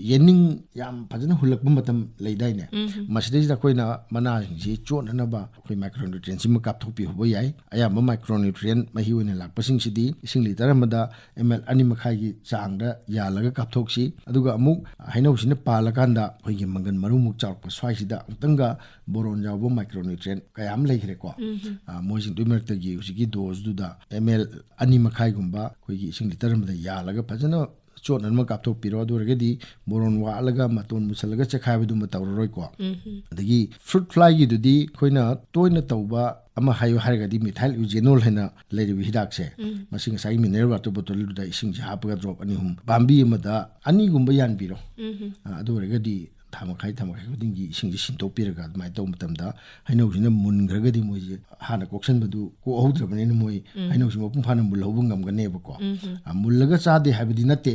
ꯌꯦꯅꯤꯡ ꯌꯥꯝ ꯐꯖꯅ ꯍꯨꯜꯂꯛꯄ ꯃꯇꯝ ꯂꯩꯗꯥꯏꯅꯦ? ꯎꯝꯍꯨꯝ꯫ ꯃꯁꯤꯗꯩꯁꯤꯗ ꯑꯩꯈꯣꯏꯅ ꯃꯅꯥꯁꯤꯡꯁꯤ ꯆꯣꯠꯅꯅꯕ ꯑꯩꯈꯣꯏ micronutrient ꯁꯤꯃ ꯀꯥꯞꯊꯣꯛꯄꯤꯍꯧꯕ ꯌꯥꯏ꯫ ꯑꯌꯥꯝꯕ micronutrient ꯃꯍꯤ ꯑꯣꯏꯅ ꯂꯥꯛꯄꯁꯤꯡꯁꯤꯗꯤ ꯏꯁꯤꯡ litre ꯑꯃꯗ ml ꯑꯅꯤ ꯃꯈꯥꯏꯒꯤ ꯆꯥꯡꯗ ꯌꯥꯜꯂꯒ ꯀꯥꯞꯊꯣꯛꯁꯤ꯫ ꯑꯗꯨꯒ ꯑꯃꯨꯛ ꯍꯩꯅꯧꯁꯤꯅ ꯄꯥꯜꯂꯀꯥꯟꯗ ꯑꯩꯈꯣꯏꯒꯤ ꯃꯪꯒꯟ ꯃꯔꯨꯃꯨꯛ ꯆꯥꯎꯔꯛꯄ ꯁ꯭ꯋꯥꯏꯁꯤꯗ ꯑꯃꯨꯛꯇꯪꯒ ꯕꯣꯔꯣꯟ ꯌꯥꯎꯕ micronutrient ꯀꯌꯥ ꯑꯃ ꯂꯩꯈ꯭ꯔꯦꯀꯣ꯫ ꯎꯝꯍꯨꯝ꯫ ꯑ, ꯃꯣꯏꯁꯤꯡꯗꯨꯒꯤ ꯃꯔꯛꯇꯒꯤ ꯍꯧꯖꯤꯛꯀꯤ dose ꯗꯨꯗ ml ꯑꯅꯤ ꯃꯈꯥꯏꯒꯨꯝꯕ ꯑꯩꯈꯣꯏꯒꯤ ꯏꯁꯤꯡ litre ꯑꯃꯗ ꯌꯥꯜꯂꯒ ꯐꯖꯅ ꯆꯣꯠꯅꯅꯕ ꯀꯥꯞꯊꯣꯛꯄꯤꯔꯣ꯫ ꯑꯗꯨ ꯑꯣꯏꯔꯒꯗꯤ ꯕꯣꯔꯣꯟ ꯋꯥꯠꯂꯒ ꯃꯇꯣꯟ ꯃꯨꯁꯜꯂꯒ ꯆꯦꯛꯈꯥꯏꯕꯗꯨꯃ ꯇꯧꯔꯔꯣꯏꯀꯣ꯫ ꯎꯝꯍꯨꯝ꯫ ꯑꯗꯒꯤ fruit fly ꯒꯤꯗꯨꯗꯤ ꯑꯩꯈꯣꯏꯅ ꯇꯣꯏꯅ ꯇꯧꯕ ꯑꯃ ꯍꯥꯏꯌꯨ ꯍꯥꯏꯔꯒꯗꯤ methyl eugenol ꯍꯥꯏꯅ ꯂꯩꯔꯤꯕ ꯍꯤꯗꯥꯛꯁꯦ, ꯎꯝ꯫ ꯃꯁꯤ ꯉꯁꯥꯏꯒꯤ mineral water bottle ꯗꯨꯗ ꯏꯁꯤꯡꯁꯦ ꯍꯥꯞꯄꯒ drop ꯑꯅꯤ ꯑꯍꯨꯝ ꯄꯥꯝꯕꯤ ꯑꯃꯗ ꯑꯅꯤꯒꯨꯝꯕ ꯌꯥꯟꯕꯤꯔꯣ꯫ ꯎꯝꯍꯨꯝ꯫ ꯑ, ꯑꯗꯨ ꯑꯣꯏꯔꯒꯗꯤ ꯊꯥ ꯃꯈꯥꯏ, ꯊꯥ ꯃꯈꯥꯏ ꯈꯨꯗꯤꯡꯒꯤ ꯏꯁꯤꯡꯁꯦ ꯁꯤꯟꯗꯣꯛꯄꯤꯔꯒ ꯑꯗꯨꯃꯥꯏꯅ ꯇꯧꯕ ꯃꯇꯝꯗ ꯍꯩꯅꯧꯁꯤꯅ ꯃꯨꯟꯈ꯭ꯔꯒꯗꯤ ꯃꯣꯏꯁꯦ ꯍꯥꯟꯅ ꯀꯣꯛꯁꯟꯕꯗꯨ ꯀꯣꯛꯍꯧꯗ꯭ꯔꯕꯅꯤꯅ ꯃꯣꯏ ꯎꯝ꯫ ꯍꯩꯅꯧꯁꯤ ꯃꯄꯨꯡ ꯐꯥꯅ ꯃꯨꯜꯍꯧꯕ ꯉꯝꯒꯅꯦꯕꯀꯣ꯫ ꯎꯝꯍꯨꯝ꯫ ꯑ, ꯃꯨꯜꯂꯒ ꯆꯥꯗꯦ ꯍꯥꯏꯕꯗꯤ ꯅꯠꯇꯦ,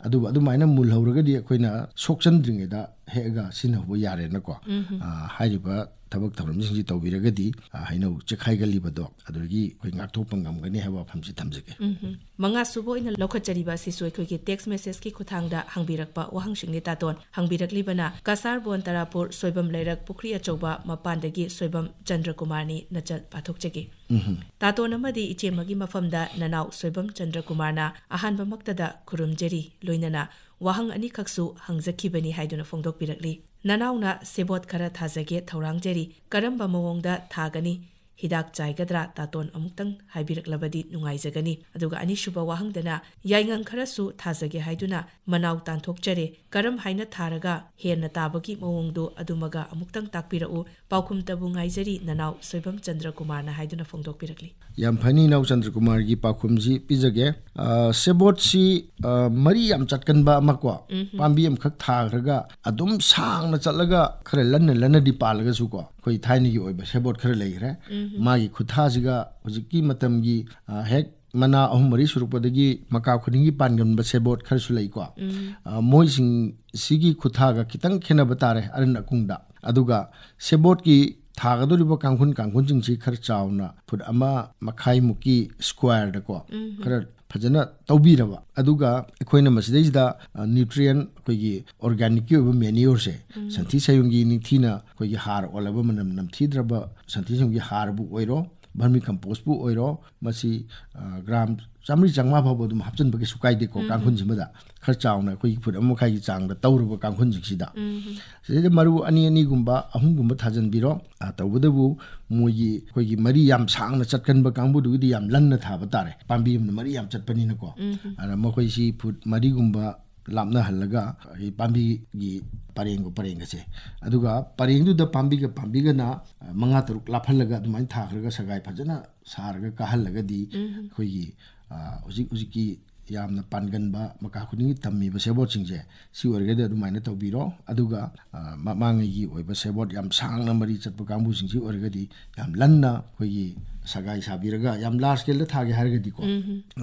ꯑꯗꯨꯕꯨ ꯑꯗꯨꯃꯥꯏꯅ ꯃꯨꯜꯍꯧꯔꯒꯗꯤ ꯑꯩꯈꯣꯏꯅ ꯁꯣꯛꯆꯟꯗ꯭ꯔꯤꯉꯩꯗ ꯍꯦꯛꯑꯒ ꯁꯤꯖꯤꯟꯅꯍꯧꯕ ꯌꯥꯔꯦꯅꯀꯣ꯫ ꯎꯝ꯫ ꯑ, ꯍꯥꯏꯔꯤꯕ ꯊꯕꯛ ꯊꯧꯔꯝꯁꯤꯡꯁꯤ ꯇꯧꯕꯤꯔꯒꯗꯤ, ꯑ, ꯍꯩꯅꯧ ꯆꯦꯛꯈꯥꯏꯒꯜꯂꯤꯕꯗꯣ ꯑꯗꯨꯗꯒꯤ ꯑꯩꯈꯣꯏ ꯉꯥꯛꯊꯣꯛꯄ ꯉꯝꯒꯅꯤ ꯍꯥꯏꯕ ꯋꯥꯐꯝꯁꯤ ꯊꯝꯖꯒꯦ꯫ ꯎꯝ꯫ ꯃꯉꯥ ꯁꯨꯕ ꯑꯣꯏꯅ ꯂꯧꯈꯠꯆꯔꯤꯕ ꯑꯁꯤꯁꯨ ꯑꯩꯈꯣꯏꯒꯤ text message ꯀꯤ ꯈꯨꯠꯊꯥꯡꯗ ꯍꯪꯕꯤꯔꯛꯄ ꯋꯥꯍꯪꯁꯤꯡꯅꯤ, ꯇꯥꯇꯣꯟ꯫ ꯍꯪꯕꯤꯔꯛꯂꯤꯕꯅ ꯀꯁꯥꯔ ꯕꯣꯟ ꯇꯔꯥꯄꯨꯔ ꯁꯣꯏꯕꯝ ꯂꯩꯔꯛ ꯄꯨꯈ꯭ꯔꯤ ꯑꯆꯧꯕ ꯃꯄꯥꯟꯗꯒꯤ ꯁꯣꯏꯕꯝ ꯆꯟꯗ꯭ꯔꯀꯨꯃꯥꯔꯅꯤ꯫ ꯅꯆꯜ ꯄꯥꯊꯣꯛꯆꯒꯦ꯫ ꯎꯝ꯫ ꯇꯥꯇꯣꯟ ꯑꯃꯗꯤ ꯏꯆꯦꯃꯒꯤ ꯃꯐꯝꯗ ꯅꯅꯥꯎ ꯁꯣꯏꯕꯝ ꯆꯟꯗ꯭ꯔꯀꯨꯃꯥꯔꯅ ꯑꯍꯥꯟꯕꯃꯛꯇꯗ ꯈꯨꯔꯨꯝꯖꯔꯤ, ꯂꯣꯏꯅꯅ ꯋꯥꯍꯪ ꯑꯅꯤꯈꯛꯁꯨ ꯍꯪꯖꯈꯤꯕꯅꯤ ꯍꯥꯏꯗꯨꯅ ꯐꯣꯡꯗꯣꯛꯄꯤꯔꯛꯂꯤ꯫ ꯅꯅꯥꯎꯅ ꯁꯦꯕꯣꯠ ꯈꯔ ꯊꯥꯖꯒꯦ ꯊꯧꯔꯥꯡꯖꯔꯤ, ꯀꯔꯝꯕ ꯃꯑꯣꯡꯗ ꯊꯥꯒꯅꯤ? ꯍꯤꯗꯥꯛ ꯆꯥꯏꯒꯗ꯭ꯔꯥ? ꯇꯥꯇꯣꯟ ꯑꯃꯨꯛꯇꯪ ꯍꯥꯏꯕꯤꯔꯛꯂꯕꯗꯤ ꯅꯨꯡꯉꯥꯏꯖꯒꯅꯤ꯫ ꯑꯗꯨꯒ ꯑꯅꯤꯁꯨꯕ ꯋꯥꯍꯪꯗꯅ, ꯌꯥꯏꯉꯪ ꯈꯔꯁꯨ ꯊꯥꯖꯒꯦ ꯍꯥꯏꯗꯨꯅ ꯃꯅꯥꯎ ꯇꯥꯟꯊꯣꯛꯆꯔꯦ, ꯀꯔꯝ ꯍꯥꯏꯅ ꯊꯥꯔꯒ ꯍꯦꯟꯅ ꯇꯥꯕꯒꯤ ꯃꯑꯣꯡꯗꯨ ꯑꯗꯨꯃꯒ ꯑꯃꯨꯛꯇꯪ ꯇꯥꯛꯄꯤꯔꯛꯎ꯫ ꯄꯥꯎꯈꯨꯝꯇꯕꯨ ꯉꯥꯏꯖꯔꯤ, ꯅꯅꯥꯎ ꯁꯣꯏꯕꯝ ꯆꯟꯗ꯭ꯔꯀꯨꯃꯥꯔꯅ ꯍꯥꯏꯗꯨꯅ ꯐꯣꯡꯗꯣꯛꯄꯤꯔꯛꯂꯤ꯫ ꯌꯥꯝ ꯐꯅꯤ, ꯏꯅꯥꯎ ꯆꯟꯗ꯭ꯔꯀꯨꯃꯥꯔꯒꯤ ꯄꯥꯎꯈꯨꯝꯁꯤ ꯄꯤꯖꯒꯦ꯫ ꯑ, ꯁꯦꯕꯣꯠꯁꯤ, ꯑ, ꯃꯔꯤ ꯌꯥꯝ ꯆꯠꯀꯟꯕ ꯑꯃꯀꯣ, ꯎꯝ꯫ ꯄꯥꯝꯕꯤ ꯑꯃꯈꯛ ꯊꯥꯈ꯭ꯔꯒ ꯑꯗꯨꯝ ꯁꯥꯡꯅ ꯆꯠꯂꯒ ꯈꯔ ꯂꯟꯅ ꯂꯟꯅꯗꯤ ꯄꯥꯜꯂꯒꯁꯨꯀꯣ, ꯑꯩꯈꯣꯏ ꯊꯥꯏꯅꯒꯤ ꯑꯣꯏꯕ ꯁꯦꯕꯣꯠ ꯈꯔ ꯂꯩꯈ꯭ꯔꯦ꯫ ꯎꯝ꯫ ꯃꯥꯒꯤ ꯈꯨꯠꯊꯥꯁꯤꯒ ꯍꯧꯖꯤꯛꯀꯤ ꯃꯇꯝꯒꯤ, ꯑ, ꯍꯦꯛ ꯃꯅꯥ ꯑꯍꯨꯝ ꯃꯔꯤ ꯁꯨꯔꯛꯄꯗꯒꯤ ꯃꯀꯥ ꯈꯨꯗꯤꯡꯒꯤ ꯄꯥꯟꯒꯟꯕ ꯁꯦꯕꯣꯠ ꯈꯔꯁꯨ ꯂꯩꯀꯣ꯫ ꯎꯝ꯫ ꯑ, ꯃꯣꯏꯁꯤꯡ ꯁꯤꯒꯤ ꯈꯨꯠꯊꯥꯒ ꯈꯤꯇꯪ ꯈꯦꯠꯅꯕ ꯇꯥꯔꯦ ꯑꯔꯟ ꯑꯀꯨꯡꯗ꯫ ꯑꯗꯨꯒ ꯁꯦꯕꯣꯠꯀꯤ ꯊꯥꯒꯗꯧꯔꯤꯕ ꯀꯥꯡꯈꯨꯟ, ꯀꯥꯡꯈꯨꯟꯁꯤꯡꯁꯤ ꯈꯔ ꯆꯥꯎꯅ ꯐꯨꯠ ꯑꯃ ꯃꯈꯥꯏꯃꯨꯛꯀꯤ square ꯗꯀꯣ, ꯎꯝ꯫ ꯈꯔ ꯐꯖꯅ ꯇꯧꯕꯤꯔꯕ꯫ ꯑꯗꯨꯒ ꯑꯩꯈꯣꯏꯅ ꯃꯁꯤꯗꯩꯁꯤꯗ, ꯑ, nutrient, ꯑꯩꯈꯣꯏꯒꯤ organic ꯀꯤ ꯑꯣꯏꯕ manure ꯁꯦ, ꯎꯝ꯫ ꯁꯟꯊꯤ ꯁꯌꯨꯡꯒꯤ ꯅꯤꯡꯊꯤꯅ ꯑꯩꯈꯣꯏꯒꯤ ꯍꯥꯔ ꯑꯣꯜꯂꯕ ꯃꯅꯝ ꯅꯝꯊꯤꯗ꯭ꯔꯕ ꯁꯟꯊꯤ ꯁꯌꯨꯡꯒꯤ ꯍꯥꯔꯕꯨ ꯑꯣꯏꯔꯣ, vermicompost ꯄꯨ ꯑꯣꯏꯔꯣ, ꯃꯁꯤ, ꯑ, gram ꯆꯥꯝꯃꯔꯤ ꯆꯥꯝꯃꯉꯥ ꯐꯥꯎꯕ ꯑꯗꯨꯝ ꯍꯥꯞꯆꯤꯟꯕ ꯀꯩꯁꯨ ꯀꯥꯏꯗꯦꯀꯣ, ꯎꯝ꯫ ꯀꯥꯡꯈꯨꯟꯁꯤꯃꯗ꯫ ꯈꯔ ꯆꯥꯎꯅ ꯑꯩꯈꯣꯏꯒꯤ ꯐꯨꯠ ꯑꯃ ꯃꯈꯥꯏꯒꯤ ꯆꯥꯡꯗ ꯇꯧꯔꯕ ꯀꯥꯡꯈꯨꯟꯁꯤꯡꯁꯤꯗ꯫ ꯎꯝ꯫ ꯁꯤꯗꯩꯗ ꯃꯔꯨ ꯑꯅꯤ ꯑꯅꯤꯒꯨꯝꯕ, ꯑꯍꯨꯝꯒꯨꯝꯕ ꯊꯥꯖꯟꯕꯤꯔꯣ꯫ ꯑ, ꯇꯧꯕꯇꯕꯨ ꯃꯣꯏꯒꯤ ꯑꯩꯈꯣꯏꯒꯤ ꯃꯔꯤ ꯌꯥꯝ ꯁꯥꯡꯅ ꯆꯠꯀꯟꯕ ꯀꯥꯡꯕꯨꯗꯨꯒꯤꯗꯤ ꯌꯥꯝ ꯂꯟꯅ ꯊꯥꯕ ꯇꯥꯔꯦ, ꯄꯥꯝꯕꯤ ꯑꯃꯅ ꯃꯔꯤ ꯌꯥꯝ ꯆꯠꯄꯅꯤꯅꯀꯣ꯫ ꯎꯝ꯫ ꯑꯗꯨꯅ ꯃꯈꯣꯏꯁꯤ ꯐꯨꯠ ꯃꯔꯤꯒꯨꯝꯕ ꯂꯥꯞꯅꯍꯜꯂꯒ ꯑꯩꯈꯣꯏ ꯄꯥꯝꯕꯤꯒꯤ ꯄꯔꯦꯡꯒ ꯄꯔꯦꯡꯒꯁꯦ, ꯑꯗꯨꯒ ꯄꯔꯦꯡꯗꯨꯗ ꯄꯥꯝꯕꯤꯒ ꯄꯥꯝꯕꯤꯒꯅ, ꯑ, ꯃꯉꯥ ꯇꯔꯨꯛ ꯂꯥꯞꯍꯜꯂꯒ ꯑꯗꯨꯃꯥꯏꯅ ꯊꯥꯈ꯭ꯔꯒ ꯁꯒꯥꯏ ꯐꯖꯅ ꯁꯥꯔꯒ ꯀꯥꯍꯜꯂꯒꯗꯤ ꯎꯝ꯫ ꯑꯩꯈꯣꯏꯒꯤ, ꯑ, ꯍꯧꯖꯤꯛ ꯍꯧꯖꯤꯛꯀꯤ ꯌꯥꯝꯅ ꯄꯥꯟꯒꯟꯕ, ꯃꯀꯥ ꯈꯨꯗꯤꯡꯒꯤ ꯇꯝꯃꯤꯕ ꯁꯦꯕꯣꯠꯁꯤꯡꯁꯦ, ꯁꯤ ꯑꯣꯏꯔꯒꯗꯤ ꯑꯗꯨꯃꯥꯏꯅ ꯇꯧꯕꯤꯔꯣ꯫ ꯑꯗꯨꯒ ꯑ, ꯃꯃꯥꯡꯉꯩꯒꯤ ꯑꯣꯏꯕ ꯁꯦꯕꯣꯠ ꯌꯥꯝ ꯁꯥꯡꯅ ꯃꯔꯤ ꯆꯠꯄ ꯀꯥꯡꯕꯨꯁꯤꯡꯁꯤ ꯑꯣꯏꯔꯒꯗꯤ ꯌꯥꯝ ꯂꯟꯅ ꯑꯩꯈꯣꯏꯒꯤ ꯁꯒꯥꯏ ꯁꯥꯕꯤꯔꯒ, ꯌꯥꯝ ꯂꯥꯔꯖ ꯁ꯭ꯀꯦꯜꯗ ꯊꯥꯒꯦ ꯍꯥꯏꯔꯒꯗꯤꯀꯣ,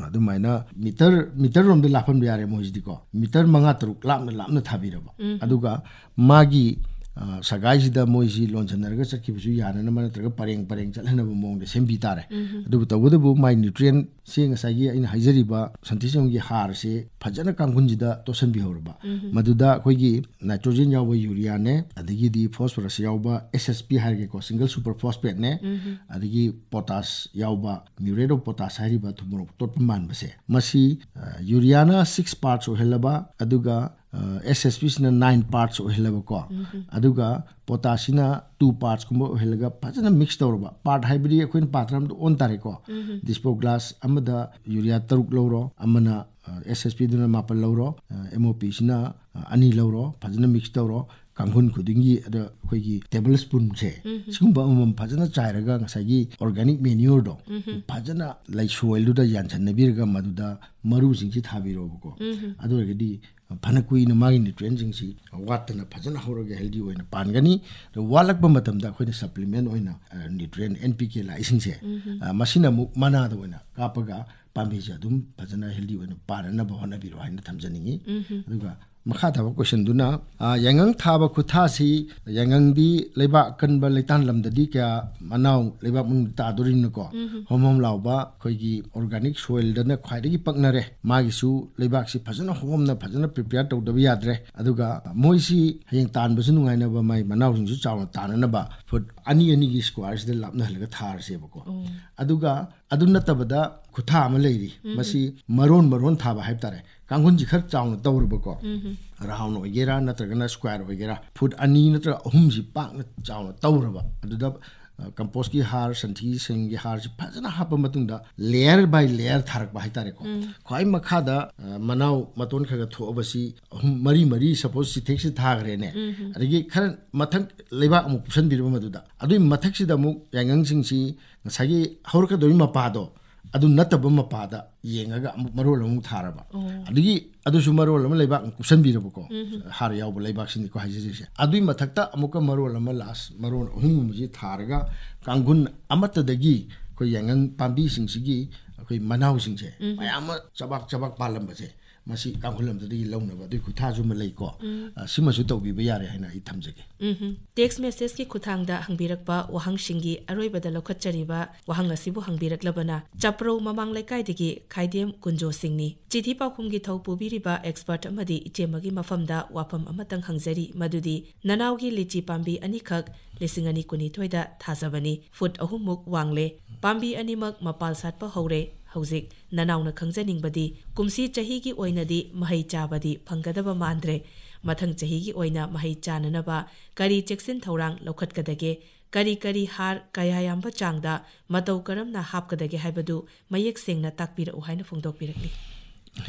ꯑꯗꯨꯃꯥꯏꯅ ꯃꯤꯇꯔ ꯃꯤꯇꯔ ꯔꯣꯝꯗ ꯂꯥꯞꯍꯟꯕ ꯌꯥꯔꯦ ꯃꯣꯏꯁꯤꯗꯤꯀꯣ꯫ ꯃꯤꯇꯔ ꯃꯉꯥ ꯇꯔꯨꯛ ꯂꯥꯞꯅ ꯂꯥꯞꯅ ꯊꯥꯕꯤꯔꯕ, ꯑꯗꯨꯒ ꯃꯥꯒꯤ ꯑ, ꯁꯒꯥꯏꯁꯤꯗ ꯃꯣꯏꯁꯤ ꯂꯣꯟꯁꯤꯟꯅꯔꯒ ꯆꯠꯈꯤꯕꯁꯨ ꯌꯥꯅꯅꯕ, ꯅꯠꯇ꯭ꯔꯒ ꯄꯔꯦꯡ ꯄꯔꯦꯡ ꯆꯠꯍꯟꯅꯕ ꯃꯑꯣꯡꯗ ꯁꯦꯝꯕꯤ ꯇꯥꯔꯦ꯫ ꯑꯗꯨꯕꯨ ꯇꯧꯕꯇꯕꯨ ꯃꯥꯏ ꯅ꯭ꯌꯨꯇ꯭ꯔꯤꯌꯦꯟꯁꯦ ꯉꯁꯥꯏꯒꯤ ꯑꯩꯅ ꯍꯥꯏꯖꯔꯤꯕ ꯁꯟꯊꯤ ꯁꯪꯒꯣꯝꯒꯤ ꯍꯥꯔꯁꯦ ꯐꯖꯅ ꯀꯥꯡꯈꯨꯜꯁꯤꯗ ꯇꯣꯠꯁꯤꯟꯕꯤꯍꯧꯔꯕ, ꯃꯗꯨꯗ ꯑꯩꯈꯣꯏꯒꯤ ꯅꯥꯏꯇ꯭ꯔꯣꯖꯦꯟ ꯌꯥꯎꯕ ꯌꯨꯔꯤꯌꯥꯅꯦ, ꯑꯗꯒꯤꯗꯤ ꯐꯣꯁꯐꯔꯁ ꯌꯥꯎꯕ ꯑꯦꯁ ꯑꯦꯁ ꯄꯤ ꯍꯥꯏꯔꯒꯦꯀꯣ, ꯁꯤꯡꯒꯜ ꯁꯨꯄꯔ ꯐꯣꯁꯐꯦꯠꯅꯦ, ꯑꯗꯒꯤ ꯄꯣꯇꯥꯁ ꯌꯥꯎꯕ, ꯃ꯭ꯌꯨꯔꯦꯠ ꯑꯣꯐ ꯄꯣꯇꯥꯁ ꯍꯥꯏꯔꯤꯕ ꯊꯨꯝ ꯃꯣꯔꯣꯛ ꯇꯣꯠꯄ ꯃꯥꯟꯕꯁꯦ, ꯃꯁꯤ ꯑ, ꯌꯨꯔꯤꯌꯥꯅ ꯁꯤꯛꯁ ꯄꯥꯔꯠꯁ ꯑꯣꯏꯍꯜꯂꯕ, ꯑꯗꯨꯒ ꯑꯦꯁ ꯑꯦꯁ ꯄꯤꯁꯤꯅ ꯅꯥꯏꯟ ꯄꯥꯔꯠꯁ ꯑꯣꯏꯍꯜꯂꯕꯀꯣ, ꯑꯗꯨꯒ ꯄꯣꯇꯥꯁꯤꯅ ꯇꯨ ꯄꯥꯔꯠꯁꯀꯨꯝꯕ ꯑꯣꯏꯍꯜꯂꯒ ꯐꯖꯅ ꯃꯤꯛꯁ ꯇꯧꯔꯕ, ꯄꯥꯔꯠ ꯍꯥꯏꯕꯗꯤ ꯑꯩꯈꯣꯏꯅ ꯄꯥꯇ꯭ꯔ ꯑꯃꯗ ꯑꯣꯟ ꯇꯥꯔꯦꯀꯣ꯫ ꯗꯤꯁꯄꯣ ꯒ꯭ꯂꯥꯁ ꯑꯃꯗ ꯌꯨꯔꯤꯌꯥ ꯇꯔꯨꯛ ꯂꯧꯔꯣ, ꯑꯃꯅ ꯑꯦꯁ ꯑꯦꯁ ꯄꯤꯗꯨꯅ ꯃꯥꯄꯜ ꯂꯧꯔꯣ, ꯑꯦꯝ ꯑꯣ ꯄꯤꯁꯤꯅ ꯑꯅꯤ ꯂꯧꯔꯣ, ꯐꯖꯅ ꯃꯤꯛꯁ ꯇꯧꯔꯣ꯫ ꯀꯥꯡꯈꯨꯜ ꯈꯨꯗꯤꯡꯒꯤ ꯑꯗ ꯑꯩꯈꯣꯏꯒꯤ ꯇꯦꯕꯜ ꯁ꯭ꯄꯨꯟꯁꯦ, ꯁꯤꯒꯨꯝꯕ ꯑꯃꯃꯝ ꯐꯖꯅ ꯆꯥꯏꯔꯒ ꯉꯁꯥꯏꯒꯤ ꯑꯣꯔꯒꯥꯅꯤꯛ ꯃꯦꯅ꯭ꯌꯨꯔꯗꯣ ꯐꯖꯅ ꯂꯩ ꯁꯣꯏꯜꯗꯨꯗ ꯌꯥꯟꯁꯟꯅꯕꯤꯔꯒ ꯃꯗꯨꯗ ꯃꯔꯨꯁꯤꯡꯁꯤ ꯊꯥꯕꯤꯔꯣꯕꯀꯣ꯫ ꯑꯗꯨ ꯑꯣꯏꯔꯒꯗꯤ ꯐꯅ ꯀꯨꯏꯅ ꯃꯥꯒꯤ ꯅ꯭ꯌꯨꯇ꯭ꯔꯤꯌꯦꯟꯁꯤꯡꯁꯤ ꯋꯥꯠꯇꯅ ꯐꯖꯅ ꯍꯧꯔꯒ ꯍꯦꯜꯗꯤ ꯑꯣꯏꯅ ꯄꯥꯟꯒꯅꯤ꯫ ꯑꯗꯣ ꯋꯥꯠꯂꯛꯄ ꯃꯇꯝꯗ ꯑꯩꯈꯣꯏꯅ ꯁꯄ꯭ꯂꯤꯃꯦꯟ ꯑꯣꯏꯅ ꯅ꯭ꯌꯨꯇ꯭ꯔꯤꯌꯦꯟ ꯑꯦꯟ ꯄꯤ ꯀꯦ ꯂꯥꯛꯏꯁꯤꯡꯁꯦ, ꯑ, ꯃꯁꯤꯅ ꯑꯃꯨꯛ ꯃꯅꯥꯗ ꯑꯣꯏꯅ ꯀꯥꯞꯄꯒ ꯄꯥꯝꯕꯤꯁꯦ ꯑꯗꯨꯝ ꯐꯖꯅ ꯍꯦꯜꯗꯤ ꯑꯣꯏꯅ ꯄꯥꯟꯅꯅꯕ ꯍꯣꯠꯅꯕꯤꯔꯣ ꯍꯥꯏꯅ ꯊꯝꯖꯅꯤꯡꯉꯤ꯫ ꯑꯗꯨꯒ ꯃꯈꯥ ꯊꯥꯕ ꯀꯣꯏꯁꯟꯗꯨꯅ, ꯑ, ꯌꯥꯏꯉꯪ ꯊꯥꯕ ꯈꯨꯠꯊꯥꯁꯤ, ꯌꯥꯏꯉꯪꯗꯤ ꯂꯩꯕꯥꯛ ꯑꯀꯟꯕ ꯂꯩꯇꯥꯟ ꯂꯝꯗꯗꯤ ꯀꯌꯥ ꯃꯅꯥꯎ ꯂꯩꯕꯥꯛ ꯃꯅꯨꯡꯗ ꯇꯥꯗꯣꯔꯤꯕꯅꯀꯣ, ꯍꯣꯝ ꯍꯣꯝ ꯂꯥꯎꯕ ꯑꯩꯈꯣꯏꯒꯤ ꯑꯣꯔꯒꯥꯅꯤꯛ ꯁꯣꯏꯜꯗꯅ ꯈ꯭ꯋꯥꯏꯗꯒꯤ ꯄꯛꯅꯔꯦ꯫ ꯃꯥꯒꯤꯁꯨ ꯂꯩꯕꯥꯛꯁꯤ ꯐꯖꯅ ꯍꯣꯝꯅ ꯐꯖꯅ ꯄ꯭ꯔꯤꯄꯦꯌꯔ ꯇꯧꯗꯕ ꯌꯥꯗ꯭ꯔꯦ꯫ ꯑꯗꯨꯒ ꯃꯣꯏꯁꯤ ꯍꯌꯦꯡ ꯇꯥꯟꯕꯁꯨ ꯅꯨꯡꯉꯥꯏꯅꯕ, ꯃꯥꯏ ꯃꯅꯥꯎꯁꯤꯡꯁꯨ ꯆꯥꯎꯅ ꯇꯥꯅꯅꯕ ꯐꯨꯠ ꯑꯅꯤ ꯑꯅꯤꯒꯤ ꯁ꯭ꯀ꯭ꯋꯥꯔꯁꯤꯗ ꯂꯥꯞꯅꯍꯜꯂꯒ ꯊꯥꯔꯁꯦꯕꯀꯣ꯫ ꯑꯗꯨꯒ ꯑꯗꯨ ꯅꯠꯇꯕꯗ ꯈꯨꯠꯊꯥ ꯑꯃ ꯂꯩꯔꯤ꯫ ꯃꯁꯤ ꯃꯔꯣꯟ ꯃꯔꯣꯟ ꯊꯥꯕ ꯍꯥꯏꯕ ꯇꯥꯔꯦ꯫ ꯀꯥꯡꯈꯨꯜꯁꯤ ꯈꯔ ꯆꯥꯎꯅ ꯇꯧꯔꯕꯀꯣ, ꯔꯥꯎꯟ ꯑꯣꯏꯒꯦꯔꯥ ꯅꯠꯇ꯭ꯔꯒꯅ ꯁ꯭ꯀ꯭ꯋꯥꯔ ꯑꯣꯏꯒꯦꯔꯥ, ꯐꯨꯠ ꯑꯅꯤ ꯅꯠꯇ꯭ꯔꯒ ꯑꯍꯨꯝꯁꯤ ꯄꯥꯛꯅ ꯆꯥꯎꯅ ꯇꯧꯔꯕ, ꯑꯗꯨꯗ, ꯑ, ꯀꯝꯄꯣꯁꯀꯤ ꯍꯥꯔ, ꯁꯟꯊꯤ ꯁꯟꯒꯤ ꯍꯥꯔꯁꯤ ꯐꯖꯅ ꯍꯥꯞꯄ ꯃꯇꯨꯡꯗ ꯂꯦꯌꯔ ꯕꯥꯏ ꯂꯦꯌꯔ ꯊꯥꯔꯛꯄ ꯍꯥꯏꯇꯥꯔꯦꯀꯣ꯫ ꯈ꯭ꯋꯥꯏ ꯃꯈꯥꯗ, ꯑ, ꯃꯅꯥꯎ ꯃꯇꯣꯟ ꯈꯔ ꯈꯔ ꯊꯣꯛꯑꯕꯁꯤ ꯑꯍꯨꯝ, ꯃꯔꯤ, ꯃꯔꯤ, ꯁꯄꯣꯁ ꯁꯤꯊꯦꯛꯁꯤ ꯊꯥꯈ꯭ꯔꯦꯅꯦ꯫ ꯑꯗꯒꯤ ꯈꯔ ꯃꯊꯪ ꯂꯩꯕꯥꯛ ꯑꯃꯨꯛ ꯄꯨꯁꯟꯕꯤꯔꯕ ꯃꯗꯨꯗ, ꯑꯗꯨꯒꯤ ꯃꯊꯛꯁꯤꯗ ꯑꯃꯨꯛ ꯌꯥꯏꯉꯪꯁꯤꯡꯁꯤ ꯉꯁꯥꯏꯒꯤ ꯍꯧꯔꯛꯀꯗꯧꯔꯤ ꯃꯄꯥꯗꯣ, ꯑꯗꯨ ꯅꯠꯇꯕ ꯃꯄꯥꯗ ꯌꯦꯡꯉꯒ ꯑꯃꯨꯛ ꯃꯔꯣꯜ ꯑꯃꯨꯛ ꯊꯥꯔꯕ꯫ ꯑꯗꯒꯤ ꯑꯗꯨꯁꯨ ꯃꯔꯣꯜ ꯑꯃ ꯂꯩꯕꯥꯛ ꯀꯨꯞꯁꯟꯕꯤꯔꯕꯀꯣ, ꯍꯥꯔ ꯌꯥꯎꯕ ꯂꯩꯕꯥꯛꯁꯤꯅꯤꯀꯣ ꯍꯥꯏꯖꯔꯤꯁꯦ꯫ ꯑꯗꯨꯒꯤ ꯃꯊꯛꯇ ꯑꯃꯨꯛꯀ ꯃꯔꯣꯜ ꯑꯃ, ꯂꯥꯁ ꯃꯔꯣꯜ ꯑꯍꯨꯝꯒꯨꯝꯕꯁꯤ ꯊꯥꯔꯒ ꯀꯥꯡꯈꯨꯜ ꯑꯃꯠꯇꯗꯒꯤ ꯑꯩꯈꯣꯏ ꯌꯥꯏꯉꯪ ꯄꯥꯝꯕꯤꯁꯤꯡꯁꯤꯒꯤ ꯑꯩꯈꯣꯏ ꯃꯅꯥꯎꯁꯤꯡꯁꯦ ꯃꯌꯥꯝ ꯑꯃ ꯆꯕꯥꯛ ꯆꯕꯥꯛ ꯄꯥꯜꯂꯝꯕꯁꯦ, ꯃꯁꯤ ꯀꯥꯡꯈꯨꯜ ꯑꯃꯠꯇꯗꯒꯤ ꯂꯧꯅꯕ ꯑꯗꯨꯒꯤ ꯈꯨꯠꯊꯥꯁꯨ ꯑꯃ ꯂꯩꯀꯣ꯫ ꯎꯝ꯫ ꯑ, ꯁꯤꯃꯁꯨ ꯇꯧꯕꯤꯕ ꯌꯥꯔꯦ ꯍꯥꯏꯅ ꯑꯩ ꯊꯝꯖꯒꯦ꯫ ꯎꯝꯍꯨꯝ꯫ ꯇꯦꯛꯁ ꯃꯦꯁꯦꯖꯀꯤ ꯈꯨꯠꯊꯥꯡꯗ ꯍꯪꯕꯤꯔꯛꯄ ꯋꯥꯍꯪꯁꯤꯡꯒꯤ ꯑꯔꯣꯏꯕꯗ ꯂꯧꯈꯠꯆꯔꯤꯕ ꯋꯥꯍꯪ ꯑꯁꯤꯕꯨ ꯍꯪꯕꯤꯔꯛꯂꯕꯅ ꯆꯥꯄ꯭ꯔꯧ ꯃꯃꯥꯡ ꯂꯩꯀꯥꯏꯗꯒꯤ ꯈꯥꯏꯗꯦꯝ ꯀꯨꯟꯖꯣ ꯁꯤꯡꯅꯤ꯫ ꯆꯤꯊꯤ ꯄꯥꯎꯈꯨꯝꯒꯤ ꯊꯧ ꯄꯨꯕꯤꯔꯤꯕ ꯑꯦꯛꯁꯄꯔꯠ ꯑꯃꯗꯤ ꯏꯆꯦꯃꯒꯤ ꯃꯐꯝꯗ ꯋꯥꯐꯝ ꯑꯃꯇꯪ ꯍꯪꯖꯔꯤ, ꯃꯗꯨꯗꯤ ꯅꯅꯥꯎꯒꯤ ꯂꯤꯆꯤ ꯄꯥꯝꯕꯤ ꯑꯅꯤꯈꯛ ꯂꯤꯁꯤꯡ ꯑꯅꯤ ꯀꯨꯟꯅꯤꯊꯣꯏꯗ ꯊꯥꯖꯕꯅꯤ꯫ ꯐꯨꯠ ꯑꯍꯨꯝꯃꯨꯛ ꯋꯥꯡꯂꯦ꯫ ꯄꯥꯝꯕꯤ ꯑꯅꯤꯃꯛ ꯃꯄꯥꯜ ꯁꯥꯠꯄ ꯍꯧꯔꯦ꯫ ꯍꯧꯖꯤꯛ ꯅꯅꯥꯎꯅ ꯈꯪꯖꯅꯤꯡꯕꯗꯤ ꯀꯨꯝꯁꯤ ꯆꯍꯤꯒꯤ ꯑꯣꯏꯅꯗꯤ ꯃꯍꯩ ꯆꯥꯕꯗꯤ ꯐꯪꯒꯗꯕ ꯃꯥꯟꯗ꯭ꯔꯦ꯫ ꯃꯊꯪ ꯆꯍꯤꯒꯤ ꯑꯣꯏꯅ ꯃꯍꯩ ꯆꯥꯅꯅꯕ ꯀꯔꯤ ꯆꯦꯛꯁꯤꯟ ꯊꯧꯔꯥꯡ ꯂꯧꯈꯠꯀꯗꯒꯦ? ꯀꯔꯤ ꯀꯔꯤ ꯍꯥꯔ, ꯀꯌꯥ ꯌꯥꯝꯕ ꯆꯥꯡꯗ, ꯃꯇꯧ ꯀꯔꯝꯅ ꯍꯥꯞꯀꯗꯒꯦ ꯍꯥꯏꯕꯗꯨ ꯃꯌꯦꯛ ꯁꯦꯡꯅ ꯇꯥꯛꯄꯤꯔꯛꯎ ꯍꯥꯏꯅ ꯐꯣꯡꯗꯣꯛꯄꯤꯔꯛꯂꯤ꯫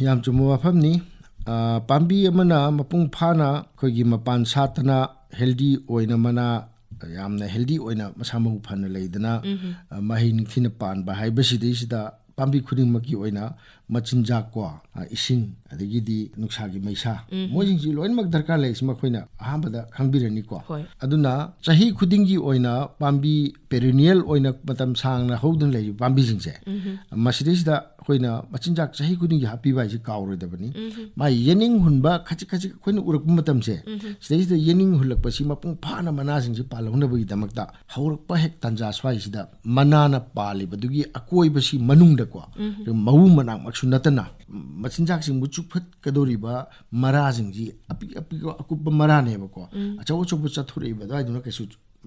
ꯌꯥꯝ ꯆꯨꯝꯕ ꯋꯥꯐꯝꯅꯤ꯫ ꯑ, ꯄꯥꯝꯕꯤ ꯑꯃꯅ ꯃꯄꯨꯡ ꯐꯥꯅ ꯑꯩꯈꯣꯏꯒꯤ ꯃꯄꯥꯟ ꯁꯥꯠꯇꯅ ꯍꯦꯜꯗꯤ ꯑꯣꯏꯅ ꯃꯅꯥ, ꯌꯥꯝꯅ ꯍꯦꯜꯗꯤ ꯑꯣꯏꯅ ꯃꯁꯥ ꯃꯎ ꯐꯅ ꯂꯩꯗꯅ, ꯎꯝꯍꯨꯝ꯫ ꯑ, ꯃꯍꯩ ꯅꯤꯡꯊꯤꯅ ꯄꯥꯟꯕ ꯍꯥꯏꯕꯁꯤꯗꯩꯁꯤꯗ ꯄꯥꯝꯕꯤ ꯈꯨꯗꯤꯡꯃꯛꯀꯤ ꯑꯣꯏꯅ ꯃꯆꯤꯟꯖꯥꯛꯀꯣ, ꯑ, ꯏꯁꯤꯡ, ꯑꯗꯒꯤꯗꯤ ꯅꯨꯡꯁꯥꯒꯤ ꯃꯩꯁꯥ, ꯎꯝꯍꯨꯝ꯫ ꯃꯣꯏꯁꯤꯡꯁꯤ ꯂꯣꯏꯅꯃꯛ ꯗꯔꯀꯥꯔ ꯂꯩ꯫ ꯁꯤ ꯃꯈꯣꯏꯅ ꯑꯍꯥꯟꯕꯗ ꯈꯪꯕꯤꯔꯅꯤꯀꯣ꯫ ꯍꯣꯏ꯫ ꯑꯗꯨꯅ ꯆꯍꯤ ꯈꯨꯗꯤꯡꯒꯤ ꯑꯣꯏꯅ ꯄꯥꯝꯕꯤ perennial ꯑꯣꯏꯅ ꯃꯇꯝ ꯁꯥꯡꯅ ꯍꯧꯗꯨꯅ ꯂꯩꯔꯤꯕ ꯄꯥꯝꯕꯤꯁꯤꯡꯁꯦ, ꯎꯝꯍꯨꯝ꯫ ꯃꯁꯤꯗꯩꯁꯤꯗ ꯑꯩꯈꯣꯏꯅ ꯃꯆꯤꯟꯖꯥꯛ ꯆꯍꯤ ꯈꯨꯗꯤꯡꯒꯤ ꯍꯥꯞꯄꯤꯕ ꯍꯥꯏꯁꯤ ꯀꯥꯎꯔꯣꯏꯗꯕꯅꯤ꯫ ꯎꯝꯍꯨꯝ꯫ ꯃꯥꯒꯤ ꯌꯦꯅꯤꯡ ꯍꯨꯟꯕ ꯈꯖꯤꯛ ꯈꯖꯤꯛ ꯑꯩꯈꯣꯏꯅ ꯎꯔꯛꯄ ꯃꯇꯝꯁꯦ, ꯎꯝꯍꯨꯝ꯫ ꯁꯤꯗꯩꯁꯤꯗ ꯌꯦꯅꯤꯡ ꯍꯨꯜꯂꯛꯄꯁꯤ ꯃꯄꯨꯡ ꯐꯥꯅ ꯃꯅꯥꯁꯤꯡꯁꯤ ꯄꯥꯜꯍꯧꯅꯕꯒꯤꯗꯃꯛꯇ ꯍꯧꯔꯛꯄ ꯍꯦꯛ ꯇꯥꯟꯖꯥ ꯁ꯭ꯋꯥꯏꯁꯤꯗ ꯃꯅꯥꯅ ꯄꯥꯜꯂꯤꯕꯗꯨꯒꯤ ꯑꯀꯣꯏꯕꯁꯤ ꯃꯅꯨꯡꯗꯀꯣ, ꯎꯝꯍꯨꯝ꯫ ꯑꯗꯨꯒ ꯃꯎ ꯃꯅꯥꯛꯃꯛꯁꯨ ꯅꯠꯇꯅ ꯃꯆꯤꯟꯖꯥꯛꯁꯤꯡꯕꯨ ꯆꯨꯞꯈꯠꯀꯗꯧꯔꯤꯕ ꯃꯔꯥꯁꯤꯡꯁꯤ ꯑꯄꯤꯛ ꯑꯄꯤꯛꯄ ꯑꯀꯨꯞꯄ ꯃꯔꯥꯅꯦꯕꯀꯣ꯫ ꯎꯝ꯫ ꯑꯆꯧ ꯑꯆꯧꯕ ꯆꯠꯊꯣꯔꯛꯏꯕ ꯑꯗꯨꯋꯥꯏꯗꯨꯅ ꯀꯩꯁꯨ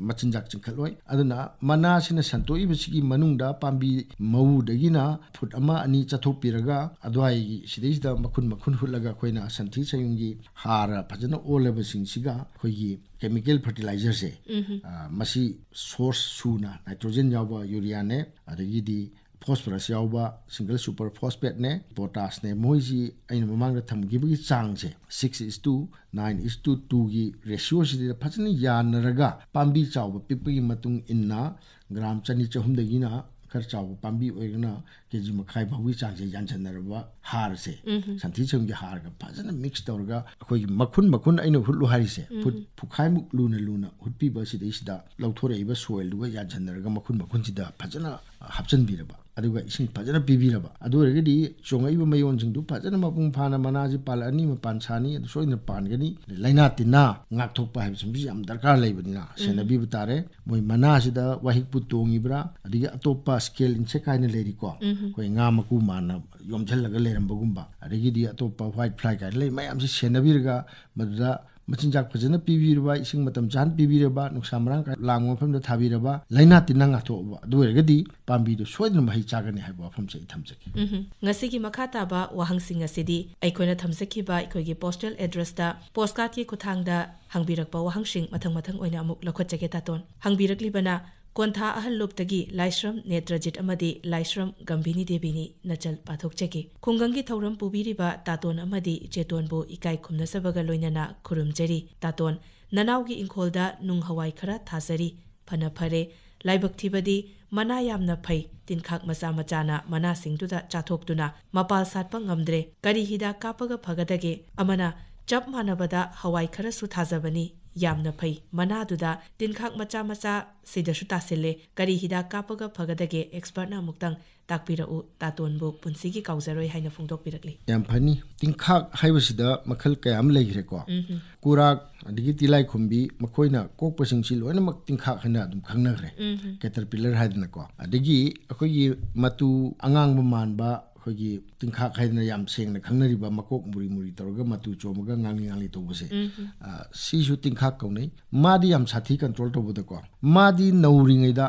ꯃꯆꯤꯟꯖꯥꯛ ꯆꯤꯡꯈꯠꯂꯣꯏ꯫ ꯑꯗꯨꯅ ꯃꯅꯥꯁꯤꯅ ꯁꯟꯇꯣꯛꯏꯕꯁꯤꯒꯤ ꯃꯅꯨꯡꯗ ꯄꯥꯝꯕꯤ ꯃꯎꯗꯒꯤꯅ ꯐꯨꯠ ꯑꯃ ꯑꯅꯤ ꯆꯠꯊꯣꯛꯄꯤꯔꯒ ꯑꯗꯨꯋꯥꯏꯒꯤ ꯁꯤꯗꯩꯁꯤꯗ ꯃꯈꯨꯟ ꯃꯈꯨꯟ ꯍꯨꯠꯂꯒ ꯑꯩꯈꯣꯏꯅ ꯁꯟꯊꯤ ꯁꯟꯌꯨꯡꯒꯤ ꯍꯥꯔ ꯐꯖꯅ ꯑꯣꯜꯂꯕꯁꯤꯡꯁꯤꯒ ꯑꯩꯈꯣꯏꯒꯤ chemical fertilizerꯁꯦ, ꯎꯝꯍꯨꯝ꯫ ꯑ, ꯃꯁꯤ source ꯁꯨꯅ nitrogen ꯌꯥꯎꯕ ꯌꯨꯔꯤꯌꯥꯅꯦ, ꯑꯗꯒꯤꯗꯤ phosphorus ꯌꯥꯎꯕ single super phosphateꯅꯦ, potashꯅꯦ, ꯃꯣꯏꯁꯤ ꯑꯩꯅ ꯃꯃꯥꯡꯗ ꯊꯝꯈꯤꯕꯒꯤ ꯆꯥꯡꯁꯦ six is to nine is to twoꯒꯤ ratioꯁꯤꯗ ꯐꯖꯅ ꯌꯥꯟꯅꯔꯒ ꯄꯥꯝꯕꯤ ꯆꯥꯎꯕ ꯄꯤꯛꯄꯒꯤ ꯃꯇꯨꯡ ꯏꯟꯅ ꯒ꯭ꯔꯥꯝ ꯆꯅꯤ ꯆꯍꯨꯝꯗꯒꯤꯅ ꯈꯔ ꯆꯥꯎꯕ ꯄꯥꯝꯕꯤ ꯑꯣꯏꯔꯒꯅ ꯀꯦ ꯖꯤ ꯃꯈꯥꯏ ꯐꯥꯎꯒꯤ ꯆꯥꯡꯁꯦ ꯌꯥꯟꯁꯤꯟꯅꯔꯕ ꯍꯥꯔꯁꯦ, ꯁꯟꯊꯤ ꯁꯟꯌꯨꯡꯒꯤ ꯍꯥꯔꯒ ꯐꯖꯅ ꯃꯤꯛꯁ ꯇꯧꯔꯒ, ꯑꯩꯈꯣꯏꯒꯤ ꯃꯈꯨꯟ ꯃꯈꯨꯟ ꯑꯩꯅ ꯍꯨꯠꯂꯨ ꯍꯥꯏꯔꯤꯁꯦ, ꯐꯨꯠ ꯄꯨꯈꯥꯏꯃꯨꯛ ꯂꯨꯅ ꯂꯨꯅ ꯍꯨꯠꯄꯤꯕ ꯑꯁꯤꯗꯩꯁꯤꯗ ꯂꯧꯊꯣꯔꯛꯏꯕ ꯁꯣꯏꯜꯗꯨꯒ ꯌꯥꯟꯁꯤꯟꯅꯔꯒ ꯃꯈꯨꯟ ꯃꯈꯨꯟꯁꯤꯗ ꯐꯖꯅ ꯍꯥꯞꯆꯤꯟꯕꯤꯔꯕ, ꯑꯗꯨꯒ ꯏꯁꯤꯡ ꯐꯖꯅ ꯄꯤꯕꯤꯔꯕ, ꯑꯗꯨ ꯑꯣꯏꯔꯒꯗꯤ ꯆꯣꯡꯉꯛꯏꯕ ꯃꯌꯣꯟꯁꯤꯡꯗꯨ ꯐꯖꯅ ꯃꯄꯨꯡ ꯐꯥꯅ, ꯃꯅꯥꯁꯤ ꯄꯥꯜꯂꯛꯑꯅꯤ, ꯃꯄꯥꯟ ꯁꯥꯅꯤ, ꯑꯗꯨ ꯁꯣꯏꯗꯅ ꯄꯥꯟꯒꯅꯤ꯫ ꯂꯥꯏꯅꯥ ꯇꯤꯟꯅꯥ ꯉꯥꯛꯊꯣꯛꯄ ꯍꯥꯏꯕꯁꯤꯃꯁꯨ ꯌꯥꯝ ꯗꯔꯀꯥꯔ ꯂꯩꯕꯅꯤꯅ ꯁꯦꯟꯅꯕꯤꯕ ꯇꯥꯔꯦ꯫ ꯃꯣꯏ ꯃꯅꯥꯁꯤꯗ ꯋꯥꯍꯤꯛꯄꯨ ꯇꯣꯡꯉꯤꯕ꯭ꯔꯥ, ꯑꯗꯒꯤ ꯑꯇꯣꯞꯄ ꯁ꯭ꯀꯦꯜ ꯏꯟꯁꯦꯛ ꯍꯥꯏꯅ ꯂꯩꯔꯤꯀꯣ, ꯑꯩꯈꯣꯏ ꯉꯥ ꯃꯀꯨ ꯃꯥꯟꯅ ꯌꯣꯝꯁꯤꯜꯂꯒ ꯂꯩꯔꯝꯕꯒꯨꯝꯕ, ꯑꯗꯒꯤꯗꯤ ꯑꯇꯣꯞꯄ ꯋꯥꯏꯠ ꯐ꯭ꯂꯥꯏ ꯀꯥꯏꯅ ꯂꯩ, ꯃꯌꯥꯝꯁꯤ ꯁꯦꯟꯅꯕꯤꯔꯒ ꯃꯗꯨꯗ ꯃꯆꯤꯟꯖꯥꯛ ꯐꯖꯅ ꯄꯤꯕꯤꯔꯕ, ꯏꯁꯤꯡ ꯃꯇꯝ ꯆꯥꯅ ꯄꯤꯕꯤꯔꯕ, ꯅꯨꯡꯁꯥ ꯃꯔꯥꯡ ꯀꯥꯏꯅ ꯂꯥꯡꯕ ꯃꯐꯝꯗ ꯊꯥꯕꯤꯔꯕ, ꯂꯥꯏꯅꯥ ꯇꯤꯟꯅꯥ ꯉꯥꯛꯊꯣꯛꯑꯕ, ꯑꯗꯨ ꯑꯣꯏꯔꯒꯗꯤ ꯄꯥꯝꯕꯤꯗꯨ ꯁꯣꯏꯗꯅ ꯃꯍꯩ ꯆꯥꯒꯅꯤ ꯍꯥꯏꯕ ꯋꯥꯐꯝꯁꯦ ꯑꯩ ꯊꯝꯖꯒꯦ꯫ ꯎꯝꯍꯨꯝ꯫ ꯉꯁꯤꯒꯤ ꯃꯈꯥ ꯇꯥꯕ ꯋꯥꯍꯪꯁꯤꯡ ꯑꯁꯤꯗꯤ ꯑꯩꯈꯣꯏꯅ ꯊꯝꯖꯈꯤꯕ ꯑꯩꯈꯣꯏꯒꯤ ꯄꯣꯁꯇꯦꯜ ꯑꯦꯗ꯭ꯔꯦꯁꯇ ꯄꯣꯁꯀꯥꯔꯠꯀꯤ ꯈꯨꯠꯊꯥꯡꯗ ꯍꯪꯕꯤꯔꯛꯄ ꯋꯥꯍꯪꯁꯤꯡ ꯃꯊꯪ ꯃꯊꯪ ꯑꯣꯏꯅ ꯑꯃꯨꯛ ꯂꯧꯈꯠꯆꯒꯦ, ꯇꯥꯇꯣꯟ꯫ ꯍꯪꯕꯤꯔꯛꯂꯤꯕꯅ, ꯀꯣꯟꯊꯥ ꯑꯍꯜ ꯂꯨꯞꯇꯒꯤ ꯂꯥꯏꯁ꯭ꯔꯝ ꯅꯦꯇ꯭ꯔꯖꯤꯠ ꯑꯃꯗꯤ ꯂꯥꯏꯁ꯭ꯔꯝ ꯒꯝꯚꯤꯅꯤ ꯗꯦꯕꯤꯅꯤ ꯅꯆꯜ ꯄꯥꯊꯣꯛꯆꯒꯦ꯫ ꯈꯨꯡꯒꯪꯒꯤ ꯊꯧꯔꯝ ꯄꯨꯕꯤꯔꯤꯕ ꯇꯥꯇꯣꯟ ꯑꯃꯗꯤ ꯆꯦꯇꯣꯟꯕꯨ ꯏꯀꯥꯏ ꯈꯨꯝꯅꯖꯕꯒ ꯂꯣꯏꯅꯅ ꯈꯨꯔꯨꯝꯖꯔꯤ꯫ ꯇꯥꯇꯣꯟ, ꯅꯅꯥꯎꯒꯤ ꯏꯪꯈꯣꯜꯗ ꯅꯨꯡ ꯍꯋꯥꯏ ꯈꯔ ꯊꯥꯖꯔꯤ꯫ ꯐꯅ ꯐꯔꯦ꯫ ꯂꯥꯏꯕꯛ ꯊꯤꯕꯗꯤ ꯃꯅꯥ ꯌꯥꯝꯅ ꯐꯩ꯫ ꯇꯤꯟꯈꯥꯛ ꯃꯆꯥ ꯃꯆꯥꯅ ꯃꯅꯥꯁꯤꯡꯗꯨꯗ ꯆꯥꯊꯣꯛꯇꯨꯅ ꯃꯄꯥꯜ ꯁꯥꯠꯄ ꯉꯝꯗ꯭ꯔꯦ꯫ ꯀꯔꯤ ꯍꯤꯗꯥꯛ ꯀꯥꯞꯄꯒ ꯐꯒꯗꯒꯦ? ꯑꯃꯅ ꯆꯞ ꯃꯥꯟꯅꯕꯗ ꯍꯋꯥꯏ ꯈꯔꯁꯨ ꯊꯥꯖꯕꯅꯤ꯫ ꯌꯥꯝꯅ ꯐꯩ꯫ ꯃꯅꯥꯗꯨꯗ ꯇꯤꯟꯈꯥꯛ ꯃꯆꯥ ꯃꯆꯥ ꯁꯤꯗꯁꯨ ꯇꯥꯁꯤꯜꯂꯦ꯫ ꯀꯔꯤ ꯍꯤꯗꯥꯛ ꯀꯥꯞꯄꯒ ꯐꯒꯗꯒꯦ? ꯑꯦꯛꯁꯄꯔꯠꯅ ꯑꯃꯨꯛꯇꯪ ꯇꯥꯛꯄꯤꯔꯛꯎ꯫ ꯇꯥꯇꯣꯟꯕꯨ ꯄꯨꯟꯁꯤꯒꯤ ꯀꯥꯎꯖꯔꯣꯏ ꯍꯥꯏꯅ ꯐꯣꯡꯗꯣꯛꯄꯤꯔꯛꯂꯤ꯫ ꯌꯥꯝ ꯐꯅꯤ꯫ ꯇꯤꯟꯈꯥꯛ ꯍꯥꯏꯕꯁꯤꯗ ꯃꯈꯜ ꯀꯌꯥ ꯑꯃ ꯂꯩꯈ꯭ꯔꯦꯀꯣ꯫ ꯎꯝꯍꯨꯝ꯫ ꯀꯨꯔꯥꯛ, ꯑꯗꯒꯤ ꯇꯤꯂꯥꯏꯈꯨꯝꯕꯤ, ꯃꯈꯣꯏꯅ ꯀꯣꯛꯄꯁꯤꯡꯁꯤ ꯂꯣꯏꯅꯃꯛ ꯇꯤꯟꯈꯥꯛ ꯍꯥꯏꯅ ꯑꯗꯨꯝ ꯈꯪꯅꯈ꯭ꯔꯦ꯫ ꯎꯝꯍꯨꯝ꯫ ꯀꯦꯇꯔꯄꯤꯂꯔ ꯍꯥꯏꯗꯅꯀꯣ꯫ ꯑꯗꯒꯤ ꯑꯩꯈꯣꯏꯒꯤ ꯃꯇꯨ ꯑꯉꯥꯡꯕ ꯃꯥꯟꯕ, ꯑꯩꯈꯣꯏꯒꯤ ꯇꯤꯟꯈꯥꯛ ꯍꯥꯏꯗꯅ ꯌꯥꯝ ꯁꯦꯡꯅ ꯈꯪꯅꯔꯤꯕ, ꯃꯀꯣꯛ ꯃꯨꯔꯤ ꯃꯨꯔꯤ ꯇꯧꯔꯒ ꯃꯇꯨ ꯆꯣꯝꯃꯒ ꯉꯥꯡꯂꯤ ꯉꯥꯡꯂꯤ ꯇꯧꯕꯁꯦ, ꯎꯝꯍꯨꯝ꯫ ꯑ, ꯁꯤꯁꯨ ꯇꯤꯟꯈꯥꯛ ꯀꯧꯅꯩ꯫ ꯃꯥꯗꯤ ꯌꯥꯝ ꯁꯥꯊꯤ ꯀꯟꯇ꯭ꯔꯣꯜ ꯇꯧꯕꯗꯀꯣ꯫ ꯃꯥꯗꯤ ꯅꯧꯔꯤꯉꯩꯗ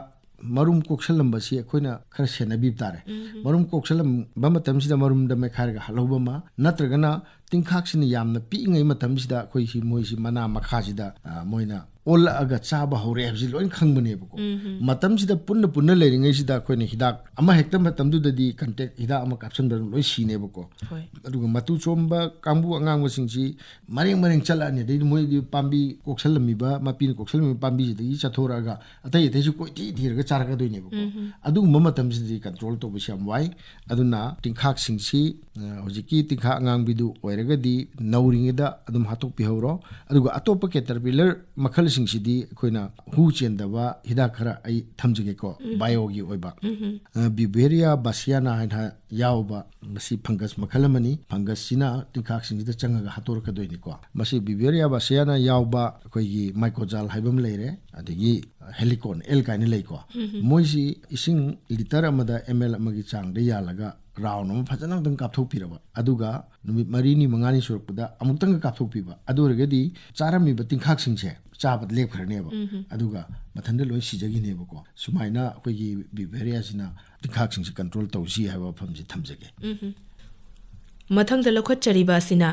ꯃꯔꯨꯝ ꯀꯣꯛꯁꯜꯂꯝꯕꯁꯤ ꯑꯩꯈꯣꯏꯅ ꯈꯔ ꯁꯦꯟꯅꯕꯤꯕ ꯇꯥꯔꯦ꯫ ꯎꯝꯍꯨꯝ꯫ ꯃꯔꯨꯝ ꯀꯣꯛꯁꯜꯂꯝꯕ ꯃꯇꯝꯁꯤꯗ ꯃꯔꯨꯝꯗ ꯃꯦꯠꯈꯥꯏꯔꯒ ꯍꯥꯠꯍꯧꯕ ꯑꯃ, ꯅꯠꯇ꯭ꯔꯒꯅ ꯇꯤꯟꯈꯥꯛꯁꯤꯅ ꯌꯥꯝꯅ ꯄꯤꯛꯏꯉꯩ ꯃꯇꯝꯁꯤꯗ ꯑꯩꯈꯣꯏꯁꯤ, ꯃꯣꯏꯁꯤ ꯃꯅꯥ ꯃꯈꯥꯁꯤꯗ, ꯑ, ꯃꯣꯏꯅ ꯑꯣꯜꯂꯛꯑꯒ ꯆꯥꯕ ꯍꯧꯔꯦ ꯍꯥꯏꯕꯁꯤ ꯂꯣꯏꯅ ꯈꯪꯕꯅꯦꯕꯀꯣ꯫ ꯃꯇꯝꯁꯤꯗ ꯄꯨꯟꯅ ꯄꯨꯟꯅ ꯂꯩꯔꯤꯉꯩꯁꯤꯗ ꯑꯩꯈꯣꯏꯅ ꯍꯤꯗꯥꯛ ꯑꯃ ꯍꯦꯛꯇ, ꯃꯇꯝꯗꯨꯗꯗꯤ ꯀꯟꯇꯦꯛ ꯍꯤꯗꯥꯛ ꯑꯃ ꯀꯥꯞꯁꯤꯟꯕꯗ ꯂꯣꯏ ꯁꯤꯅꯦꯕꯀꯣ꯫ ꯍꯣꯏ꯫ ꯑꯗꯨꯒ ꯃꯇꯨ ꯆꯣꯝꯕ ꯀꯥꯡꯕꯨ ꯑꯉꯥꯡꯕꯁꯤꯡꯁꯤ ꯃꯔꯦꯡ ꯃꯔꯦꯡ ꯆꯠꯂꯛꯑꯅꯤ꯫ ꯑꯗꯩꯗꯤ ꯃꯣꯏꯗꯤ ꯄꯥꯝꯕꯤ ꯀꯣꯛꯁꯜꯂꯝꯃꯤꯕ, ꯃꯄꯤꯅ ꯀꯣꯛꯁꯜꯂꯝꯃꯤꯕ ꯄꯥꯝꯕꯤꯁꯤꯗꯒꯤ ꯆꯠꯊꯣꯔꯛꯑꯒ ꯑꯇꯩ ꯑꯇꯩꯁꯨ ꯀꯣꯏꯊꯤ ꯊꯤꯔꯒ ꯆꯥꯔꯛꯀꯗꯣꯏꯅꯦꯕꯀꯣ꯫ ꯑꯗꯨꯒꯨꯝꯕ ꯃꯇꯝꯁꯤꯗꯗꯤ ꯀꯟꯇ꯭ꯔꯣꯜ ꯇꯧꯕꯁꯤ ꯌꯥꯝ ꯋꯥꯏ꯫ ꯑꯗꯨꯅ ꯇꯤꯟꯈꯥꯛꯁꯤꯡꯁꯤ, ꯑ, ꯍꯧꯖꯤꯛꯀꯤ ꯇꯤꯟꯈꯥꯛ ꯑꯉꯥꯡꯕꯤꯗꯨ ꯑꯣꯏꯔꯒꯗꯤ ꯅꯧꯔꯤꯉꯩꯗ ꯑꯗꯨꯝ ꯍꯥꯠꯇꯣꯛꯄꯤꯍꯧꯔꯣ꯫ ꯑꯗꯨꯒ ꯑꯇꯣꯞꯄ ꯀꯦꯇꯔꯄꯤꯂꯔ ꯃꯈꯜꯁꯤꯡꯁꯤꯗꯤ ꯑꯩꯈꯣꯏꯅ ꯍꯨ ꯆꯦꯟꯗꯕ ꯍꯤꯗꯥꯛ ꯈꯔ ꯑꯩ ꯊꯝꯖꯒꯦꯀꯣ, ꯕꯥꯏꯑꯣꯒꯤ ꯑꯣꯏꯕ꯫ ꯑ, ꯕꯤꯕꯦꯔꯤꯌꯥ ꯕꯥꯁꯤꯌꯥꯅꯥ ꯍꯥꯏꯅ ꯌꯥꯎꯕ ꯃꯁꯤ ꯐꯪꯒꯁ ꯃꯈꯜ ꯑꯃꯅꯤ꯫ ꯐꯪꯒꯁꯁꯤꯅ ꯇꯤꯟꯈꯥꯛꯁꯤꯡꯁꯤꯗ ꯆꯪꯉꯒ ꯍꯥꯠꯇꯣꯔꯛꯀꯗꯣꯏꯅꯤꯀꯣ꯫ ꯃꯁꯤ ꯕꯤꯕꯦꯔꯤꯌꯥ ꯕꯥꯁꯤꯌꯥꯅꯥ ꯌꯥꯎꯕ ꯑꯩꯈꯣꯏꯒꯤ ꯃꯥꯏꯀꯣꯖꯥꯜ ꯍꯥꯏꯕ ꯑꯃ ꯂꯩꯔꯦ, ꯑꯗꯒꯤ ꯍꯦꯂꯤꯀꯣꯟ ꯑꯦꯜ ꯀꯥꯏꯅ ꯂꯩꯀꯣ꯫ ꯃꯣꯏꯁꯤ ꯏꯁꯤꯡ ꯂꯤꯇꯔ ꯑꯃꯗ ꯑꯦꯝ ꯑꯦꯜ ꯑꯃꯒꯤ ꯆꯥꯡꯗ ꯌꯥꯜꯂꯒ ꯔꯥꯎꯟ ꯑꯃ ꯐꯖꯅ ꯑꯝꯇꯪ ꯀꯥꯞꯊꯣꯛꯄꯤꯔꯕ, ꯑꯗꯨꯒ ꯅꯨꯃꯤꯠ ꯃꯔꯤꯅꯤ ꯃꯉꯥꯅꯤ ꯁꯨꯔꯛꯄꯗ ꯑꯃꯨꯛꯇꯪꯒ ꯀꯥꯞꯊꯣꯛꯄꯤꯕ꯫ ꯑꯗꯨ ꯑꯣꯏꯔꯒꯗꯤ ꯆꯥꯔꯝꯃꯤꯕ ꯇꯤꯟꯈꯥꯛꯁꯤꯡꯁꯦ ꯆꯥꯕ ꯂꯦꯞꯈ꯭ꯔꯅꯦꯕ, ꯑꯗꯨꯒ ꯃꯊꯟꯇ ꯂꯣꯏ ꯁꯤꯖꯈꯤꯅꯦꯕꯀꯣ꯫ ꯁꯨꯃꯥꯏꯅ ꯑꯩꯈꯣꯏꯒꯤ ꯕꯤꯕꯦꯔꯤꯌꯥꯁꯤꯅ ꯇꯤꯟꯈꯥꯛꯁꯤꯡꯁꯤ ꯀꯟꯇ꯭ꯔꯣꯜ ꯇꯧꯁꯤ ꯍꯥꯏꯕ ꯋꯥꯐꯝꯁꯤ ꯊꯝꯖꯒꯦ꯫ ꯃꯊꯪꯗ ꯂꯧꯈꯠꯆꯔꯤꯕ ꯑꯁꯤꯅ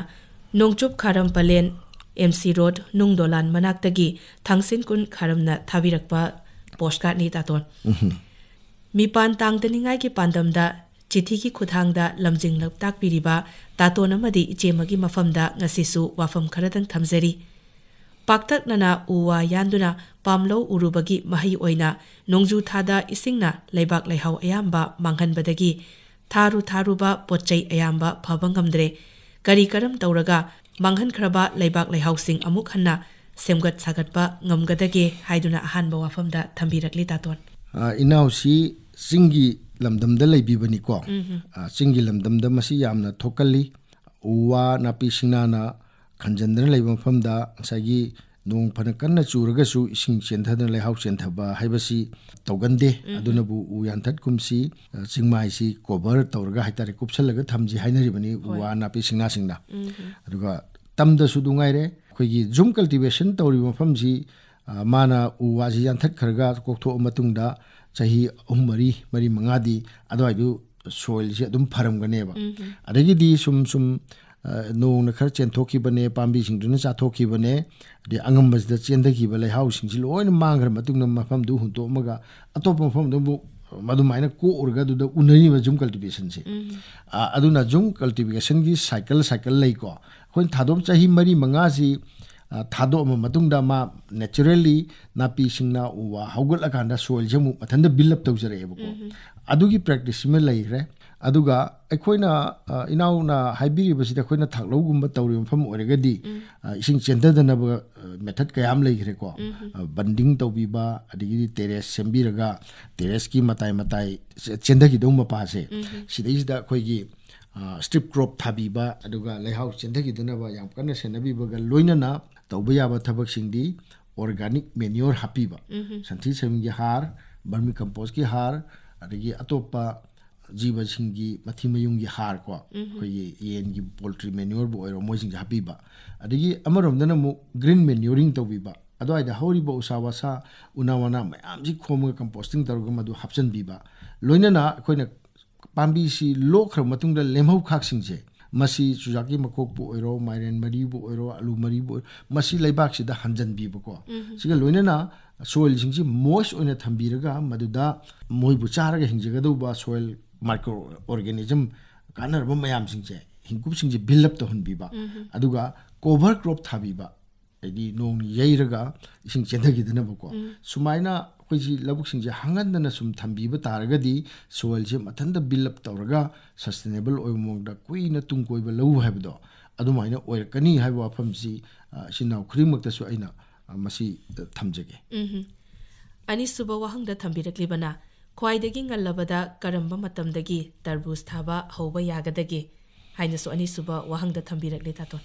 ꯅꯣꯡꯆꯨꯞ ꯈꯥꯔꯝ ꯄꯂꯦꯟ, ꯑꯦꯝ ꯁꯤ ꯔꯣꯗ, ꯅꯨꯡ ꯗꯣꯂꯥꯟ ꯃꯅꯥꯛꯇꯒꯤ ꯊꯥꯡꯁꯤꯟ ꯀꯨꯟ ꯈꯥꯔꯝꯅ ꯊꯥꯕꯤꯔꯛꯄ ꯄꯣꯁꯀꯥꯔꯠꯅꯤ, ꯇꯥꯇꯣꯟ꯫ ꯃꯤꯄꯥꯟ ꯇꯥꯡꯗꯅꯤꯡꯉꯥꯏꯒꯤ ꯄꯥꯟꯗꯝꯗ ꯆꯤꯊꯤꯒꯤ ꯈꯨꯠꯊꯥꯡꯗ ꯂꯝꯖꯤꯡ ꯂꯝꯇꯥꯛꯄꯤꯔꯤꯕ ꯇꯥꯇꯣꯟ ꯑꯃꯗꯤ ꯏꯆꯦꯃꯒꯤ ꯃꯐꯝꯗ ꯉꯁꯤꯁꯨ ꯋꯥꯐꯝ ꯈꯔꯗꯪ ꯊꯝꯖꯔꯤ꯫ ꯄꯥꯛꯇꯛꯅꯅ ꯎ ꯋꯥ ꯌꯥꯟꯗꯨꯅ ꯄꯥꯝꯂꯧ ꯎꯔꯨꯕꯒꯤ ꯃꯍꯩ ꯑꯣꯏꯅ ꯅꯣꯡꯖꯨ ꯊꯥꯗ ꯏꯁꯤꯡꯅ ꯂꯩꯕꯥꯛ ꯂꯩꯍꯥꯎ ꯑꯌꯥꯝꯕ ꯃꯥꯡꯍꯟꯕꯗꯒꯤ ꯊꯥꯔꯨ ꯊꯥꯔꯨꯕ ꯄꯣꯠ ꯆꯩ ꯑꯌꯥꯝꯕ ꯐꯕ ꯉꯝꯗ꯭ꯔꯦ꯫ ꯀꯔꯤ ꯀꯔꯝ ꯇꯧꯔꯒ ꯃꯥꯡꯍꯟꯈ꯭ꯔꯕ ꯂꯩꯕꯥꯛ ꯂꯩꯍꯥꯎꯁꯤꯡ ꯑꯃꯨꯛ ꯍꯟꯅ ꯁꯦꯝꯒꯠ ꯁꯥꯒꯠꯄ ꯉꯝꯒꯗꯒꯦ ꯍꯥꯏꯗꯨꯅ ꯑꯍꯥꯟꯕ ꯋꯥꯐꯝꯗ ꯊꯝꯕꯤꯔꯛꯂꯤ, ꯇꯥꯇꯣꯟ꯫ ꯑ, ꯏꯅꯥꯎꯁꯤ ꯆꯤꯡꯒꯤ ꯂꯝꯗꯝꯗ ꯂꯩꯕꯤꯕꯅꯤꯀꯣ꯫ ꯑ, ꯆꯤꯡꯒꯤ ꯂꯝꯗꯝꯗ ꯃꯁꯤ ꯌꯥꯝꯅ ꯊꯣꯛꯀꯜꯂꯤ꯫ ꯎ ꯋꯥ ꯅꯥꯄꯤ ꯁꯤꯡꯅꯥꯅ ꯈꯟꯖꯟꯗꯅ ꯂꯩꯕ ꯃꯐꯝꯗ ꯉꯁꯥꯏꯒꯤ ꯅꯣꯡ ꯐꯅ ꯀꯟꯅ ꯆꯨꯔꯒꯁꯨ ꯏꯁꯤꯡ ꯆꯦꯟꯊꯗꯅ ꯂꯩꯍꯥꯎ ꯆꯦꯟꯊꯕ ꯍꯥꯏꯕꯁꯤ ꯇꯧꯒꯟꯗꯦ꯫ ꯑꯗꯨꯅꯕꯨ ꯎ ꯌꯥꯟꯊꯠ ꯀꯨꯝꯁꯤ, ꯑ, ꯆꯤꯡꯃꯥꯏꯁꯤ ꯀꯣꯚꯔ ꯇꯧꯔꯒ ꯍꯥꯏꯇꯥꯔꯦ, ꯀꯨꯞꯁꯜꯂꯒ ꯊꯝꯁꯤ ꯍꯥꯏꯅꯔꯤꯕꯅꯤ ꯎ ꯍꯣꯏ꯫ ꯋꯥ ꯅꯥꯄꯤ ꯁꯤꯡꯅꯥꯁꯤꯡꯅ꯫ ꯑꯗꯨꯒ ꯇꯝꯗꯁꯨ ꯑꯗꯨ ꯉꯥꯏꯔꯦ, ꯑꯩꯈꯣꯏꯒꯤ ꯖꯨꯝ ꯀꯜꯇꯤꯚꯦꯁꯟ ꯇꯧꯔꯤꯕ ꯃꯐꯝꯁꯤ, ꯑ, ꯃꯥꯅ ꯎ ꯋꯥꯁꯤ ꯌꯥꯟꯊꯠꯈ꯭ꯔꯒ ꯀꯣꯛꯊꯣꯛꯑ ꯃꯇꯨꯡꯗ ꯆꯍꯤ ꯑꯍꯨꯝ, ꯃꯔꯤ, ꯃꯔꯤ, ꯃꯉꯥꯗꯤ ꯑꯗꯨꯋꯥꯏꯗꯨ ꯁꯣꯏꯜꯁꯤ ꯑꯗꯨꯝ ꯐꯔꯝꯒꯅꯦꯕ꯫ ꯑꯗꯒꯤꯗꯤ ꯁꯨꯝ ꯁꯨꯝ ꯅꯣꯡꯅ ꯈꯔ ꯆꯦꯟꯊꯣꯛꯈꯤꯕꯅꯦ, ꯄꯥꯝꯕꯤꯁꯤꯡꯗꯨꯅ ꯆꯥꯊꯣꯛꯈꯤꯕꯅꯦ, ꯑꯗꯩ ꯑꯉꯝꯕꯁꯤꯗ ꯆꯦꯟꯊꯈꯤꯕ ꯂꯩꯍꯥꯎꯁꯤꯡꯁꯤ ꯂꯣꯏꯅ ꯃꯥꯡꯈ꯭ꯔ ꯃꯇꯨꯡꯗ ꯃꯐꯝꯗꯨ ꯍꯨꯟꯗꯣꯛꯑꯝꯃꯒ ꯑꯇꯣꯞꯄ ꯃꯐꯝꯗ ꯑꯃꯨꯛ ꯃꯗꯨꯃꯥꯏꯅ ꯀꯣꯛꯎꯔꯒ ꯑꯗꯨꯗ ꯎꯅꯔꯤꯕ ꯖꯨꯝ ꯀꯜꯇꯤꯚꯦꯁꯟꯁꯦ꯫ ꯑꯗꯨꯅ ꯖꯨꯝ ꯀꯜꯇꯤꯚꯦꯁꯟꯒꯤ ꯁꯥꯏꯀꯜ ꯁꯥꯏꯀꯜ ꯂꯩꯀꯣ꯫ ꯑꯩꯈꯣꯏꯅ ꯊꯥꯗꯣꯛ ꯆꯍꯤ ꯃꯔꯤ ꯃꯉꯥꯁꯤ ꯊꯥꯗꯣꯛꯑꯕ ꯃꯇꯨꯡꯗ ꯃꯥ ꯅꯦꯆꯔꯦꯜꯂꯤ ꯅꯥꯄꯤꯁꯤꯡꯅ ꯎ ꯋꯥ ꯍꯧꯒꯠꯂꯀꯥꯟꯗ ꯁꯣꯏꯜꯁꯦ ꯑꯃꯨꯛ ꯃꯊꯟꯇ ꯕꯤꯜ ꯑꯞ ꯇꯧꯖꯔꯛꯑꯦꯕꯀꯣ꯫ ꯑꯗꯨꯒꯤ ꯄ꯭ꯔꯦꯛꯇꯤꯁꯁꯤꯃ ꯂꯩꯈ꯭ꯔꯦ꯫ ꯑꯗꯨꯒ ꯑꯩꯈꯣꯏꯅ ꯏꯅꯥꯎꯅ ꯍꯥꯏꯕꯤꯔꯤꯕꯁꯤꯗ ꯑꯩꯈꯣꯏꯅ ꯊꯥꯛꯂꯧꯒꯨꯝꯕ ꯇꯧꯔꯤꯕ ꯃꯐꯝ ꯑꯣꯏꯔꯒꯗꯤ ꯏꯁꯤꯡ ꯆꯦꯟꯊꯗꯅꯕ ꯃꯦꯊꯠ ꯀꯌꯥ ꯑꯃ ꯂꯩꯈ꯭ꯔꯦꯀꯣ꯫ ꯕꯟꯗꯤꯡ ꯇꯧꯕꯤꯕ, ꯑꯗꯒꯤꯗꯤ ꯇꯦꯔꯦꯁ ꯁꯦꯝꯕꯤꯔꯒ ꯇꯦꯔꯦꯁꯀꯤ ꯃꯇꯥꯏ ꯃꯇꯥꯏ ꯆꯦꯟꯊꯈꯤꯗꯧ ꯃꯄꯥꯁꯦ, ꯁꯤꯗꯩꯁꯤꯗ ꯑꯩꯈꯣꯏꯒꯤ ꯁ꯭ꯇ꯭ꯔꯤꯞ ꯀ꯭ꯔꯣꯞ ꯊꯥꯕꯤꯕ, ꯑꯗꯨꯒ ꯂꯩꯍꯥꯎ ꯆꯦꯟꯊꯈꯤꯗꯅꯕ ꯌꯥꯝ ꯀꯟꯅ ꯁꯦꯟꯅꯕꯤꯕꯒ ꯂꯣꯏꯅꯅ ꯇꯧꯕ ꯌꯥꯕ ꯊꯕꯛꯁꯤꯡꯗꯤ ꯑꯣꯔꯒꯥꯅꯤꯛ ꯃꯦꯅ꯭ꯌꯣꯔ ꯍꯥꯞꯄꯤꯕ, ꯁꯟꯊꯤ ꯁꯟꯌꯨꯡꯒꯤ ꯍꯥꯔ, ꯕꯔꯃꯤ ꯀꯝꯄꯣꯁꯀꯤ ꯍꯥꯔ, ꯑꯗꯒꯤ ꯑꯇꯣꯞꯄ ꯖꯤꯕꯁꯤꯡꯒꯤ ꯃꯊꯤ ꯃꯌꯨꯡꯒꯤ ꯍꯥꯔ ꯀꯣ, ꯑꯩꯈꯣꯏꯒꯤ ꯌꯦꯟꯒꯤ ꯄꯣꯜꯇ꯭ꯔꯤ ꯃꯦꯅ꯭ꯌꯣꯔꯕꯨ ꯑꯣꯏꯔꯣ, ꯃꯣꯏꯁꯤꯡꯁꯦ ꯍꯥꯞꯄꯤꯕ꯫ ꯑꯗꯒꯤ ꯑꯃꯔꯣꯝꯗꯅ ꯑꯃꯨꯛ ꯒ꯭ꯔꯤꯟ ꯃꯦꯅ꯭ꯌꯣꯔꯤꯡ ꯇꯧꯕꯤꯕ, ꯑꯗꯨꯋꯥꯏꯗ ꯍꯧꯔꯤꯕ ꯎꯁꯥ ꯋꯥꯁꯥ, ꯎꯅꯥ ꯋꯥꯅꯥ ꯃꯌꯥꯝꯁꯤ ꯈꯣꯝꯃꯒ ꯀꯝꯄꯣꯁꯇꯤꯡ ꯇꯧꯔꯒ ꯃꯗꯨ ꯍꯥꯞꯆꯤꯟꯕꯤꯕ, ꯂꯣꯏꯅꯅ ꯑꯩꯈꯣꯏꯅ ꯄꯥꯝꯕꯤꯁꯤ ꯂꯣꯛꯈ꯭ꯔꯕ ꯃꯇꯨꯡꯗ ꯂꯦꯝꯍꯧ ꯈꯥꯛꯁꯤꯡꯁꯦ, ꯃꯁꯤ ꯆꯨꯖꯥꯛꯀꯤ ꯃꯀꯣꯛꯄꯨ ꯑꯣꯏꯔꯣ, ꯃꯥꯏꯔꯦꯟ ꯃꯔꯤꯕꯨ ꯑꯣꯏꯔꯣ, ꯑꯂꯨ ꯃꯔꯤꯕꯨ ꯑꯣꯏꯔꯣ, ꯃꯁꯤ ꯂꯩꯕꯥꯛꯁꯤꯗ ꯍꯟꯖꯟꯕꯤꯕꯀꯣ꯫ ꯁꯤꯒ ꯂꯣꯏꯅꯅ ꯁꯣꯏꯜꯁꯤꯡꯁꯤ ꯃꯣꯏꯁ ꯑꯣꯏꯅ ꯊꯝꯕꯤꯔꯒ ꯃꯗꯨꯗ ꯃꯣꯏꯕꯨ ꯆꯥꯔꯒ ꯍꯤꯡꯖꯒꯗꯧꯕ ꯁꯣꯏꯜ ꯃꯥꯏꯀ꯭ꯔꯣ ꯑꯣꯔꯒꯥꯅꯤꯖꯝ ꯀꯥꯟꯅꯔꯕ ꯃꯌꯥꯝꯁꯤꯡꯁꯦ, ꯍꯤꯡꯀꯨꯞꯁꯤꯡꯁꯦ ꯕꯤꯜ ꯑꯞ ꯇꯧꯍꯟꯕꯤꯕ, ꯑꯗꯨꯒ ꯀꯣꯚꯔ ꯀ꯭ꯔꯣꯞ ꯊꯥꯕꯤꯕ, ꯍꯥꯏꯗꯤ ꯅꯣꯡ ꯌꯩꯔꯒ ꯏꯁꯤꯡ ꯆꯦꯟꯊꯈꯤꯗꯅꯕꯀꯣ꯫ ꯁꯨꯃꯥꯏꯅ ꯑꯩꯈꯣꯏꯁꯤ ꯂꯧꯕꯨꯛꯁꯤꯡꯁꯦ ꯍꯥꯡꯍꯟꯗꯅ ꯁꯨꯝ ꯊꯝꯕꯤꯕ ꯇꯥꯔꯒꯗꯤ ꯁꯣꯏꯜꯁꯦ ꯃꯊꯟꯇ ꯕꯤꯜ ꯑꯞ ꯇꯧꯔꯒ ꯁꯁꯇꯦꯅꯦꯕꯜ ꯑꯣꯏꯕ ꯃꯑꯣꯡꯗ ꯀꯨꯏꯅ ꯇꯨꯡ ꯀꯣꯏꯕ ꯂꯧ ꯍꯥꯏꯕꯗꯣ ꯑꯗꯨꯃꯥꯏꯅ ꯑꯣꯏꯔꯛꯀꯅꯤ ꯍꯥꯏꯕ ꯋꯥꯐꯝꯁꯤ, ꯑ, ꯏꯆꯤꯟ ꯏꯅꯥꯎ ꯈꯨꯗꯤꯡꯃꯛꯇꯁꯨ ꯑꯩꯅ, ꯑ, ꯃꯁꯤ, ꯑ, ꯊꯝꯖꯒꯦ꯫ ꯎꯝ꯫ ꯑꯅꯤꯁꯨꯕ ꯋꯥꯍꯪꯗ ꯊꯝꯕꯤꯔꯛꯂꯤꯕꯅ, ꯈ꯭ꯋꯥꯏꯗꯒꯤ ꯉꯜꯂꯕꯗ ꯀꯔꯝꯕ ꯃꯇꯝꯗꯒꯤ ꯇꯔꯕꯨꯖ ꯊꯥꯕ ꯍꯧꯕ ꯌꯥꯒꯗꯒꯦ? ꯍꯥꯏꯅꯁꯨ ꯑꯅꯤꯁꯨꯕ ꯋꯥꯍꯪꯗ ꯊꯝꯕꯤꯔꯛꯂꯤ, ꯇꯥꯇꯣꯟ꯫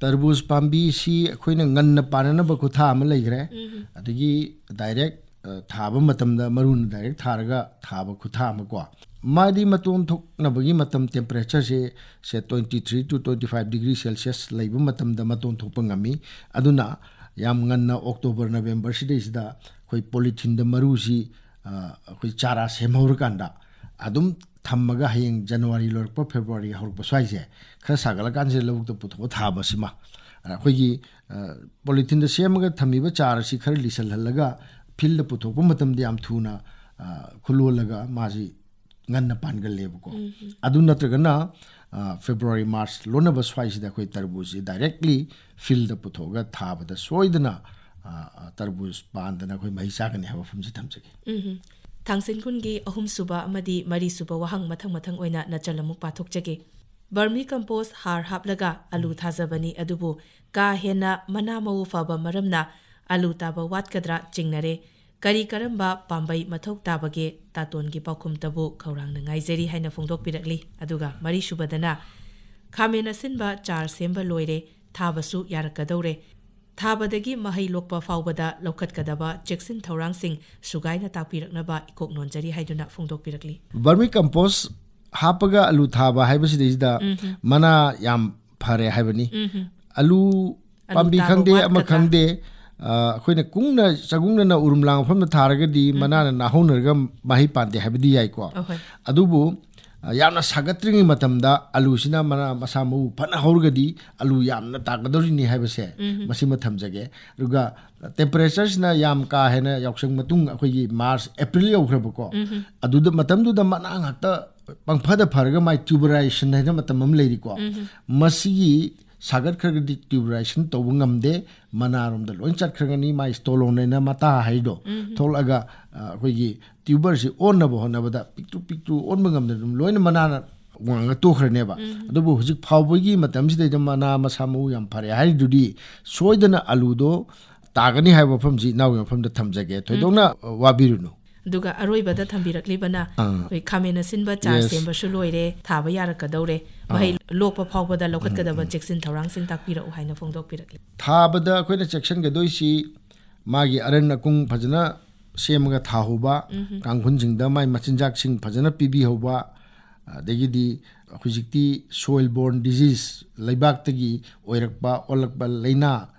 ꯇꯔꯕꯨꯖ ꯄꯥꯝꯕꯤꯁꯤ ꯑꯩꯈꯣꯏꯅ ꯉꯟꯅ ꯄꯥꯟꯅꯅꯕ ꯈꯨꯊꯥ ꯑꯃ ꯂꯩꯈ꯭ꯔꯦ꯫ ꯑꯗꯒꯤ ꯗꯥꯏꯔꯦꯛ, ꯑ, ꯊꯥꯕ ꯃꯇꯝꯗ ꯃꯔꯨꯅ ꯗꯥꯏꯔꯦꯛ ꯊꯥꯔꯒ ꯊꯥꯕ ꯈꯨꯊꯥ ꯑꯃ ꯀꯣ꯫ ꯃꯥꯗꯤ ꯃꯇꯣꯟ ꯊꯣꯛꯅꯕꯒꯤ ꯃꯇꯝ ꯇꯦꯝꯄꯔꯦꯆꯔꯁꯦ, ꯁꯦ, twenty three to twenty five degree Celsius ꯂꯩꯕ ꯃꯇꯝꯗ ꯃꯇꯣꯟ ꯊꯣꯛꯄ ꯉꯝꯃꯤ꯫ ꯑꯗꯨꯅ ꯌꯥꯝ ꯉꯟꯅ ꯑꯣꯛꯇꯣꯕꯔ, ꯅꯕꯦꯝꯕꯔ ꯁꯤꯗꯩꯁꯤꯗ ꯑꯩꯈꯣꯏ ꯄꯣꯂꯤꯊꯤꯟꯗ ꯃꯔꯨꯁꯤ, ꯑ, ꯑꯩꯈꯣꯏ ꯆꯥꯔꯥ ꯁꯦꯝꯍꯧꯔꯀꯥꯟꯗ ꯑꯗꯨꯝ ꯊꯝꯃꯒ ꯍꯌꯦꯡ ꯖꯅꯋꯥꯔꯤ ꯂꯣꯏꯔꯛꯄ ꯐꯦꯕ꯭ꯔꯨꯋꯥꯔꯤ ꯍꯧꯔꯛꯄ ꯁ꯭ꯋꯥꯏꯁꯦ ꯈꯔ ꯁꯥꯒꯠꯂꯀꯥꯟꯁꯤꯗ ꯂꯧꯕꯨꯛꯇ ꯄꯨꯊꯣꯛꯑ ꯊꯥꯕꯁꯤꯃ, ꯑꯩꯈꯣꯏꯒꯤ ꯄꯣꯂꯤꯊꯤꯟꯗ ꯁꯦꯝꯃꯒ ꯊꯝꯃꯤꯕ ꯆꯥꯔ ꯑꯁꯤ ꯈꯔ ꯂꯤꯁꯜꯍꯜꯂꯒ ꯐꯤꯜꯗ ꯄꯨꯊꯣꯛꯄ ꯃꯇꯝꯗ ꯌꯥꯝ ꯊꯨꯅ ꯈꯨꯂꯣꯜꯂꯒ ꯃꯥꯁꯤ ꯉꯟꯅ ꯄꯥꯟꯒꯜꯂꯦꯕꯀꯣ꯫ ꯑꯗꯨ ꯅꯠꯇ꯭ꯔꯒꯅ ꯐꯦꯕ꯭ꯔꯨꯋꯥꯔꯤ ꯃꯥꯔꯆ ꯂꯣꯟꯅꯕ ꯁ꯭ꯋꯥꯏꯁꯤꯗ ꯑꯩꯈꯣꯏ ꯇꯔꯕꯨꯖꯁꯤ ꯗꯥꯏꯔꯦꯛꯂꯤ ꯐꯤꯜꯗ ꯄꯨꯊꯣꯛꯑꯒ ꯊꯥꯕꯗ ꯁꯣꯏꯗꯅ ꯇꯔꯕꯨꯖ ꯄꯥꯟꯗꯅ ꯑꯩꯈꯣꯏ ꯃꯍꯩ ꯆꯥꯒꯅꯤ ꯍꯥꯏꯕ ꯋꯥꯐꯝꯁꯤ ꯊꯝꯖꯒꯦ꯫ ꯎꯝ꯫ ꯊꯥꯡꯁꯤꯟ ꯈꯨꯟꯒꯤ ꯑꯍꯨꯝꯁꯨꯕ ꯑꯃꯗꯤ ꯃꯔꯤꯁꯨꯕ ꯋꯥꯍꯪ ꯃꯊꯪ ꯃꯊꯪ ꯑꯣꯏꯅ ꯅꯆꯜ ꯑꯃꯨꯛ ꯄꯥꯊꯣꯛꯆꯒꯦ꯫ ꯕꯔꯃꯤ ꯀꯝꯄꯣꯁ ꯍꯥꯔ ꯍꯥꯞꯂꯒ ꯑꯂꯨ ꯊꯥꯖꯕꯅꯤ, ꯑꯗꯨꯕꯨ ꯀꯥ ꯍꯦꯟꯅ ꯃꯅꯥ ꯃꯎ ꯐꯕ ꯃꯔꯝꯅ ꯑꯂꯨ ꯇꯥꯕ ꯋꯥꯠꯀꯗ꯭ꯔꯥ ꯆꯤꯡꯅꯔꯦ꯫ ꯀꯔꯤ ꯀꯔꯝꯕ ꯄꯥꯝꯕꯩ ꯃꯊꯧ ꯇꯥꯕꯒꯦ? ꯇꯥꯇꯣꯟꯒꯤ ꯄꯥꯎꯈꯨꯝꯇꯕꯨ ꯈꯧꯔꯥꯡꯅ ꯉꯥꯏꯖꯔꯤ ꯍꯥꯏꯅ ꯐꯣꯡꯗꯣꯛꯄꯤꯔꯛꯂꯤ꯫ ꯑꯗꯨꯒ ꯃꯔꯤꯁꯨꯕꯗꯅ, ꯈꯥꯃꯦꯟ ꯑꯁꯤꯟꯕ ꯆꯥꯔ ꯁꯦꯝꯕ ꯂꯣꯏꯔꯦ, ꯊꯥꯕꯁꯨ ꯌꯥꯔꯛꯀꯗꯧꯔꯦ꯫ ꯊꯥꯕꯗꯒꯤ ꯃꯍꯩ ꯂꯣꯛꯄ ꯐꯥꯎꯕꯗ ꯂꯧꯈꯠꯀꯗꯕ ꯆꯦꯛꯁꯤꯟ ꯊꯧꯔꯥꯡꯁꯤꯡ ꯁꯨꯒꯥꯏꯅ ꯇꯥꯛꯄꯤꯔꯛꯅꯕ ꯏꯀꯣꯛ ꯅꯣꯟꯖꯔꯤ ꯍꯥꯏꯗꯨꯅ ꯐꯣꯡꯗꯣꯛꯄꯤꯔꯛꯂꯤ꯫ ꯕꯔꯃꯤ ꯀꯝꯄꯣꯁ ꯍꯥꯞꯄꯒ ꯑꯂꯨ ꯊꯥꯕ ꯍꯥꯏꯕꯁꯤꯗꯩꯁꯤꯗ ꯃꯅꯥ ꯌꯥꯝ ꯐꯔꯦ ꯍꯥꯏꯕꯅꯤ꯫ ꯑꯂꯨ ꯑꯂꯨ ꯄꯥꯝꯕꯤ ꯇꯥꯕ ꯈꯪꯗꯦ, ꯑꯃ ꯋꯥꯠꯀꯗ꯭ꯔꯥ? ꯈꯪꯗꯦ, ꯑ, ꯑꯩꯈꯣꯏꯅ ꯀꯨꯡꯅ ꯆꯒꯨꯡꯅꯅ ꯎꯔꯨꯝ ꯂꯥꯡ ꯃꯐꯝꯗ ꯊꯥꯔꯒꯗꯤ ꯃꯅꯥꯅ ꯅꯥꯍꯧꯅꯔꯒ ꯃꯍꯩ ꯄꯥꯟꯗꯦ ꯍꯥꯏꯕꯗꯤ ꯌꯥꯏꯀꯣ꯫ ꯑꯍꯣꯏ꯫ ꯑꯗꯨꯕꯨ, ꯑ, ꯌꯥꯝꯅ ꯁꯥꯒꯠꯇ꯭ꯔꯤꯉꯩ ꯃꯇꯝꯗ ꯑꯂꯨꯁꯤꯅ ꯃꯅꯥ ꯃꯁꯥ ꯃꯎ ꯐꯅ ꯍꯧꯔꯒꯗꯤ ꯑꯂꯨ ꯌꯥꯝꯅ ꯇꯥꯒꯗꯧꯔꯤꯅꯤ ꯍꯥꯏꯕꯁꯦ ꯃꯁꯤꯃ ꯊꯝꯖꯒꯦ꯫ ꯑꯗꯨꯒ ꯇꯦꯝꯄꯔꯦꯆꯔꯁꯤꯅ ꯌꯥꯝ ꯀꯥ ꯍꯦꯟꯅ ꯌꯥꯎꯁꯪ ꯃꯇꯨꯡ ꯑꯩꯈꯣꯏꯒꯤ ꯃꯥꯔꯆ, ꯑꯦꯄ꯭ꯔꯤꯜ ꯌꯧꯈ꯭ꯔꯕꯀꯣ, ꯑꯗꯨꯗ, ꯃꯇꯝꯗꯨꯗ ꯃꯅꯥ ꯉꯥꯛꯇ ꯄꯪꯐꯗ ꯐꯔꯒ ꯃꯥꯏ ꯇ꯭ꯌꯨꯕꯔꯥꯏꯖꯦꯁꯟ ꯍꯥꯏꯅ ꯃꯇꯝ ꯑꯃ ꯂꯩꯔꯤꯀꯣ꯫ ꯃꯁꯤꯒꯤ ꯁꯥꯒꯠꯈ꯭ꯔꯒꯗꯤ ꯇ꯭ꯌꯨꯕꯔꯥꯏꯖꯦꯁꯟ ꯇꯧꯕ ꯉꯝꯗꯦ, ꯃꯅꯥꯔꯣꯝꯗ ꯂꯣꯏ ꯆꯠꯈ꯭ꯔꯒꯅꯤ, ꯃꯥꯏ ꯁ꯭ꯇꯣꯂꯣꯟ ꯍꯥꯏꯅ ꯃꯇꯥ ꯍꯥꯏꯗꯣ ꯊꯣꯛꯂꯛꯑꯒ, ꯑ, ꯑꯩꯈꯣꯏꯒꯤ ꯇ꯭ꯌꯨꯕꯔꯁꯤ ꯑꯣꯟꯅꯕ ꯍꯣꯠꯅꯕꯗ ꯄꯤꯛꯇ꯭ꯔꯨ ꯄꯤꯛꯇ꯭ꯔꯨ ꯑꯣꯟꯕ ꯉꯝꯗꯅ ꯑꯗꯨꯝ ꯂꯣꯏꯅ ꯃꯅꯥꯅ ꯋꯥꯡꯉ ꯇꯣꯛꯈ꯭ꯔꯅꯦꯕ꯫ ꯑꯗꯨꯕꯨ ꯍꯧꯖꯤꯛ ꯐꯥꯎꯕꯒꯤ ꯃꯇꯝꯁꯤꯗꯩꯗ ꯃꯅꯥ ꯃꯁꯥ ꯃꯎ ꯌꯥꯝ ꯐꯔꯦ ꯍꯥꯏꯔꯤꯗꯨꯗꯤ ꯁꯣꯏꯗꯅ ꯑꯂꯨꯗꯣ ꯇꯥꯒꯅꯤ ꯍꯥꯏꯕ ꯋꯥꯐꯝꯁꯤ ꯏꯅꯥꯎꯒꯤ ꯃꯐꯝꯗ ꯊꯝꯖꯒꯦ꯫ ꯊꯣꯏꯗꯣꯛꯅ, ꯑ, ꯋꯥꯕꯤꯔꯨꯅꯨ꯫ ꯑꯗꯨꯒ ꯑꯔꯣꯏꯕꯗ ꯊꯝꯕꯤꯔꯛꯂꯤꯕꯅ, ꯑꯥ꯫ ꯑꯩꯈꯣꯏ ꯈꯥꯃꯦꯟ ꯑꯁꯤꯟꯕ ꯆꯥꯔ ꯌꯦꯁ꯫ ꯁꯦꯝꯕꯁꯨ ꯂꯣꯏꯔꯦ, ꯊꯥꯕ ꯌꯥꯔꯛꯀꯗꯧꯔꯦ, ꯑꯥ꯫ ꯃꯍꯩ ꯂꯣꯛꯄ ꯐꯥꯎꯕꯗ ꯂꯧꯈꯠꯀꯗꯕ ꯆꯦꯛꯁꯤꯟ ꯊꯧꯔꯥꯡꯁꯤꯡ ꯇꯥꯛꯄꯤꯔꯛꯎ ꯍꯥꯏꯅ ꯐꯣꯡꯗꯣꯛꯄꯤꯔꯛꯂꯤ꯫ ꯊꯥꯕꯗ ꯑꯩꯈꯣꯏꯅ ꯆꯦꯛꯁꯤꯟꯒꯗꯣꯏꯁꯤ ꯃꯥꯒꯤ ꯑꯔꯟ ꯑꯀꯨꯡ ꯐꯖꯅ ꯁꯦꯝꯃꯒ ꯊꯥꯍꯧꯕ, ꯀꯥꯡꯈꯨꯟꯁꯤꯡꯗ ꯃꯥꯏ ꯃꯆꯤꯟꯖꯥꯛꯁꯤꯡ ꯐꯖꯅ ꯄꯤꯕꯤꯍꯧꯕ, ꯑꯗꯒꯤꯗꯤ ꯍꯧꯖꯤꯛꯇꯤ soil borne disease, ꯂꯩꯕꯥꯛꯇꯒꯤ ꯑꯣꯏꯔꯛꯄ ꯑꯣꯜꯂꯛꯄ ꯂꯥꯏꯅꯥ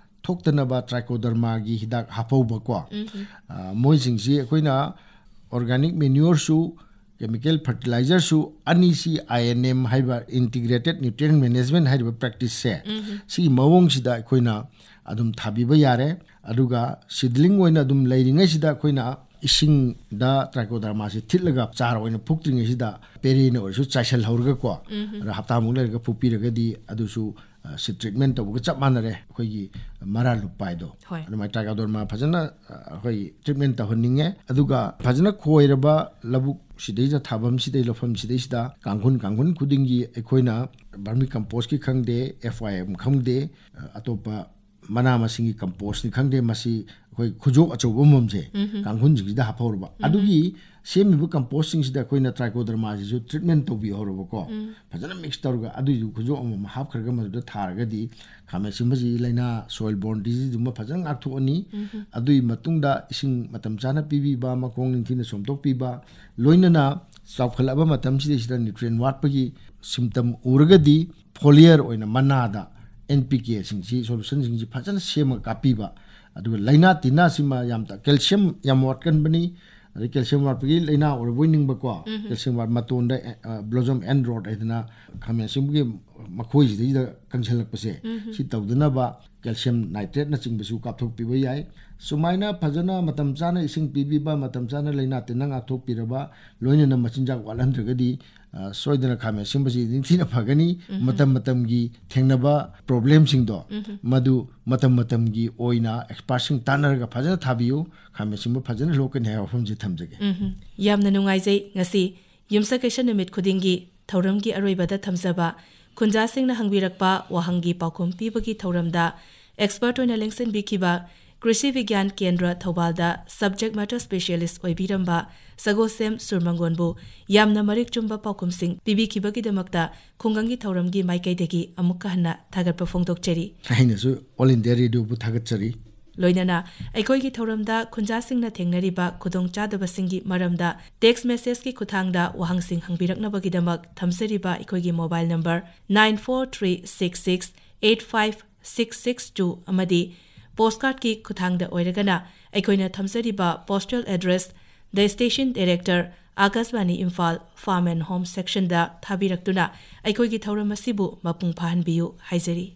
ꯊꯣꯛꯇꯅꯕ ꯇ꯭ꯔꯥꯏꯀꯣꯗꯔꯃꯥꯒꯤ ꯍꯤꯗꯥꯛ ꯍꯥꯞꯍꯧꯕꯀꯣ꯫ ꯑ, ꯃꯣꯏꯁꯤꯡꯁꯤ ꯑꯩꯈꯣꯏꯅ organic manureꯁꯨ ꯀꯦꯃꯤꯀꯦꯜ ꯐꯔꯇꯤꯂꯥꯏꯖꯔꯁꯨ ꯑꯅꯤꯁꯤ, ꯑꯥꯏ ꯑꯦꯟ ꯑꯦꯝ ꯍꯥꯏꯕ, ꯏꯟꯇꯤꯒ꯭ꯔꯦꯇꯦꯠ ꯅ꯭ꯌꯨꯇ꯭ꯔꯤꯌꯦꯟ ꯃꯦꯅꯦꯖꯃꯦꯟ ꯍꯥꯏꯔꯤꯕ ꯄ꯭ꯔꯦꯛꯇꯤꯁꯁꯦ, ꯁꯤꯒꯤ ꯃꯑꯣꯡꯁꯤꯗ ꯑꯩꯈꯣꯏꯅ ꯑꯗꯨꯝ ꯊꯥꯕꯤꯕ ꯌꯥꯔꯦ꯫ ꯑꯗꯨꯒ ꯁꯤꯗ꯭ꯂꯤꯡ ꯑꯣꯏꯅ ꯑꯗꯨꯝ ꯂꯩꯔꯤꯉꯩꯁꯤꯗ ꯑꯩꯈꯣꯏꯅ ꯏꯁꯤꯡꯗ ꯇ꯭ꯔꯥꯏꯀꯣꯗꯔꯃꯥꯁꯤ ꯊꯤꯠꯂꯒ ꯆꯥꯔ ꯑꯣꯏꯅ ꯐꯨꯛꯇ꯭ꯔꯤꯉꯩꯁꯤꯗ, ꯄꯦꯔꯦꯅ ꯑꯣꯏꯔꯁꯨ ꯆꯥꯏꯁꯜꯍꯧꯔꯒꯀꯣ, ꯑꯗ ꯍꯞꯇꯥꯃꯨꯛ ꯂꯩꯔꯒ ꯐꯨꯛꯄꯤꯔꯒꯗꯤ ꯑꯗꯨꯁꯨ, ꯑ, ꯁꯤ ꯇ꯭ꯔꯤꯠꯃꯦꯟ ꯇꯧꯕꯒ ꯆꯞ ꯃꯥꯟꯅꯔꯦ꯫ ꯑꯩꯈꯣꯏꯒꯤ ꯃꯔꯥ ꯂꯨꯞꯄ ꯍꯥꯏꯗꯣ, ꯍꯣꯏ꯫ ꯑꯗꯨꯃꯥꯏꯅ ꯇ꯭ꯔꯥꯏꯀꯣꯗꯔꯃꯥ ꯐꯖꯅ, ꯑ, ꯑꯩꯈꯣꯏ ꯇ꯭ꯔꯤꯠꯃꯦꯟ ꯇꯧꯍꯟꯅꯤꯡꯉꯦ꯫ ꯑꯗꯨꯒ ꯐꯖꯅ ꯈꯣꯏꯔꯕ ꯂꯧꯕꯨꯛ ꯁꯤꯗꯩꯗ, ꯊꯥꯐꯝ ꯁꯤꯗꯩ, ꯂꯧꯐꯝ ꯁꯤꯗꯩꯁꯤꯗ ꯀꯥꯡꯈꯨꯟ, ꯀꯥꯡꯈꯨꯟ ꯈꯨꯗꯤꯡꯒꯤ ꯑꯩꯈꯣꯏꯅ ꯕꯔꯃꯤ ꯀꯝꯄꯣꯁꯀꯤ ꯈꯪꯗꯦ, ꯑꯦꯐ ꯋꯥꯏ ꯑꯦꯝ ꯈꯪꯗꯦ, ꯑ, ꯑꯇꯣꯞꯄ ꯃꯅꯥ ꯃꯁꯤꯡꯒꯤ ꯀꯝꯄꯣꯁꯅꯤ ꯈꯪꯗꯦ, ꯃꯁꯤ ꯑꯩꯈꯣꯏ ꯈꯨꯖꯣꯞ ꯑꯆꯧꯕ ꯑꯃꯃꯝꯁꯦ ꯀꯥꯡꯈꯨꯟꯁꯤꯡꯁꯤꯗ ꯍꯥꯞꯍꯧꯔꯕ꯫ ꯑꯗꯨꯒꯤ ꯁꯦꯝꯃꯤꯕ ꯀꯝꯄꯣꯁꯁꯤꯡꯁꯤꯗ ꯑꯩꯈꯣꯏꯅ ꯇ꯭ꯔꯥꯏꯀꯣꯗꯔꯃꯥꯁꯤꯁꯨ ꯇ꯭ꯔꯤꯠꯃꯦꯟ ꯇꯧꯕꯤꯍꯧꯔꯕꯀꯣ꯫ ꯐꯖꯅ ꯃꯤꯛꯁ ꯇꯧꯔꯒ ꯑꯗꯨꯏꯗꯨ ꯈꯨꯖꯣꯞ ꯑꯃꯃꯝ ꯍꯥꯞꯈ꯭ꯔꯒ ꯃꯗꯨꯗ ꯊꯥꯔꯒꯗꯤ ꯈꯥꯃꯦꯟ ꯑꯁꯤꯟꯕꯁꯤ ꯂꯥꯏꯅꯥ, ꯁꯣꯏꯜ ꯕꯣꯔꯟ ꯗꯤꯖꯤꯖꯗꯨꯃ ꯐꯖꯅ ꯉꯥꯛꯊꯣꯛꯑꯅꯤ꯫ ꯑꯗꯨꯒꯤ ꯃꯇꯨꯡꯗ ꯏꯁꯤꯡ ꯃꯇꯝ ꯆꯥꯅ ꯄꯤꯕꯤꯕ, ꯃꯈꯣꯡ ꯅꯤꯡꯊꯤꯅ ꯁꯣꯝꯗꯣꯛꯄꯤꯕ, ꯂꯣꯏꯅꯅ ꯆꯥꯎꯈꯠꯂꯛꯑꯕ ꯃꯇꯝꯁꯤꯗꯩꯁꯤꯗ ꯅ꯭ꯌꯨꯇ꯭ꯔꯤꯌꯦꯟ ꯋꯥꯠꯄꯒꯤ ꯁꯤꯝꯇꯝ ꯎꯔꯒꯗꯤ ꯐꯣꯂꯤꯌꯔ ꯑꯣꯏꯅ ꯃꯅꯥꯗ ꯑꯦꯟ ꯄꯤ ꯀꯦꯁꯤꯡꯁꯤ, ꯁꯣꯂꯨꯁꯟꯁꯤꯡꯁꯤ ꯐꯖꯅ ꯁꯦꯝꯃꯒ ꯀꯥꯞꯄꯤꯕ꯫ ꯑꯗꯨꯒ ꯂꯥꯏꯅꯥ ꯇꯤꯟꯅꯥꯁꯤꯃ ꯌꯥꯝ ꯇ-, ꯀꯦꯜꯁꯤꯌꯝ ꯌꯥꯝ ꯋꯥꯠꯀꯟꯕꯅꯤ꯫ ꯑꯗꯩ ꯀꯦꯜꯁꯤꯌꯝ ꯋꯥꯠꯄꯒꯤ ꯂꯥꯏꯅꯥ ꯑꯣꯏꯔꯕꯣꯏ ꯅꯤꯡꯕꯀꯣ, ꯀꯦꯜꯁꯤꯌꯝ ꯋꯥꯠ ꯃꯇꯣꯟꯗ, ꯑ, ꯕ꯭ꯂꯣꯖꯝ ꯑꯦꯟ ꯔꯣꯗ ꯍꯥꯏꯗꯅ ꯈꯥꯃꯦꯟ ꯑꯁꯤꯟꯕꯒꯤ ꯃꯈꯣꯏꯁꯤꯗꯩꯗ ꯀꯪꯁꯤꯜꯂꯛꯄꯁꯦ, ꯁꯤ ꯇꯧꯗꯅꯕ ꯀꯦꯜꯁꯤꯌꯝ ꯅꯥꯏꯇ꯭ꯔꯦꯠꯅꯆꯤꯡꯕꯁꯨ ꯀꯥꯞꯊꯣꯛꯄꯤꯕ ꯌꯥꯏ꯫ ꯁꯨꯃꯥꯏꯅ ꯐꯖꯅ ꯃꯇꯝ ꯆꯥꯅ ꯏꯁꯤꯡ ꯄꯤꯕꯤꯕ, ꯃꯇꯝ ꯆꯥꯅ ꯂꯥꯏꯅꯥ ꯇꯤꯟꯅꯥ ꯉꯥꯛꯊꯣꯛꯄꯤꯔꯕ, ꯂꯣꯏꯅꯅ ꯃꯆꯤꯟꯖꯥꯛ ꯋꯥꯠꯍꯟꯗ꯭ꯔꯒꯗꯤ, ꯑ, ꯁꯣꯏꯗꯅ ꯈꯥꯃꯦꯟ ꯑꯁꯤꯟꯕꯁꯤ ꯅꯤꯡꯊꯤꯅ ꯐꯒꯅꯤ꯫ ꯃꯇꯝ ꯃꯇꯝꯒꯤ ꯊꯦꯡꯅꯕ ꯄ꯭ꯔꯣꯕ꯭ꯂꯦꯝꯁꯤꯡꯗꯣ, ꯃꯗꯨ ꯃꯇꯝ ꯃꯇꯝꯒꯤ ꯑꯣꯏꯅ ꯑꯦꯛꯁꯄꯥꯔꯠꯁꯤꯡ ꯇꯥꯟꯅꯔꯒ ꯐꯖꯅ ꯊꯥꯕꯤꯌꯨ꯫ ꯈꯥꯃꯦꯟ ꯑꯁꯤꯟꯕ ꯐꯖꯅ ꯂꯣꯛꯀꯅꯤ ꯍꯥꯏꯕ ꯋꯥꯐꯝꯁꯤ ꯊꯝꯖꯒꯦ꯫ ꯎꯝ, ꯌꯥꯝꯅ ꯅꯨꯡꯉꯥꯏꯖꯩ꯫ ꯉꯁꯤ ꯌꯨꯝꯁꯀꯩꯁ ꯅꯨꯃꯤꯠ ꯈꯨꯗꯤꯡꯒꯤ ꯊꯧꯔꯝꯒꯤ ꯑꯔꯣꯏꯕꯗ ꯊꯝꯖꯕ ꯈꯨꯟꯖꯥꯁꯤꯡꯅ ꯍꯪꯕꯤꯔꯛꯄ ꯋꯥꯍꯪꯒꯤ ꯄꯥꯎꯈꯨꯝ ꯄꯤꯕꯒꯤ ꯊꯧꯔꯝꯗ ꯑꯦꯛꯁꯄꯔꯠ ꯑꯣꯏꯅ ꯂꯦꯡꯁꯤꯟꯕꯤꯈꯤꯕ ꯀ꯭ꯔꯤꯁꯤ ꯕꯤꯒ꯭ꯌꯥꯟ ꯀꯦꯟꯗ꯭ꯔ ꯊꯧꯕꯥꯜꯗ ꯁꯕꯖꯦꯛ ꯃꯦꯇꯔ ꯁ꯭ꯄꯦꯁꯤꯌꯦꯂꯤꯁ ꯑꯣꯏꯕꯤꯔꯝꯕ ꯁꯒꯣꯜꯁꯦꯝ ꯁꯨꯔꯃꯪꯒꯣꯟꯕꯨ ꯌꯥꯝꯅ ꯃꯔꯤꯛ ꯆꯨꯝꯕ ꯄꯥꯎꯈꯨꯝꯁꯤꯡ ꯄꯤꯕꯤꯈꯤꯕꯒꯤꯗꯃꯛꯇ ꯈꯨꯡꯒꯪꯒꯤ ꯊꯧꯔꯝꯒꯤ ꯃꯥꯏꯀꯩꯗꯒꯤ ꯑꯃꯨꯛꯀ ꯍꯟꯅ ꯊꯥꯒꯠꯄ ꯐꯣꯡꯗꯣꯛꯆꯔꯤ꯫ ꯑꯩꯅꯁꯨ ꯑꯣꯜ ꯏꯟꯗꯤꯌꯥ ꯔꯦꯗꯤꯑꯣꯕꯨ ꯊꯥꯒꯠꯆꯔꯤ꯫ ꯂꯣꯏꯅꯅ ꯑꯩꯈꯣꯏꯒꯤ ꯊꯧꯔꯝꯗ ꯈꯨꯟꯖꯥꯁꯤꯡꯅ ꯊꯦꯡꯅꯔꯤꯕ ꯈꯨꯗꯣꯡꯆꯥꯗꯕꯁꯤꯡꯒꯤ ꯃꯔꯝꯗ ꯇꯦꯛꯁ ꯃꯦꯁꯦꯖꯀꯤ ꯈꯨꯠꯊꯥꯡꯗ ꯋꯥꯍꯪꯁꯤꯡ ꯍꯪꯕꯤꯔꯛꯅꯕꯒꯤꯗꯃꯛ ꯊꯝꯖꯔꯤꯕ ꯑꯩꯈꯣꯏꯒꯤ mobile number nine four three six six eight five six six two ꯑꯃꯗꯤ ꯄꯣꯁꯀꯥꯔꯠꯀꯤ ꯈꯨꯠꯊꯥꯡꯗ ꯑꯣꯏꯔꯒꯅ ꯑꯩꯈꯣꯏꯅ ꯊꯝꯖꯔꯤꯕ postal address, The Station Director, Akashvani Imphal Farm and Home Sectionꯗ ꯊꯥꯕꯤꯔꯛꯇꯨꯅ ꯑꯩꯈꯣꯏꯒꯤ ꯊꯧꯔꯝ ꯑꯁꯤꯕꯨ ꯃꯄꯨꯡ ꯐꯥꯍꯟꯕꯤꯌꯨ ꯍꯥꯏꯖꯔꯤ꯫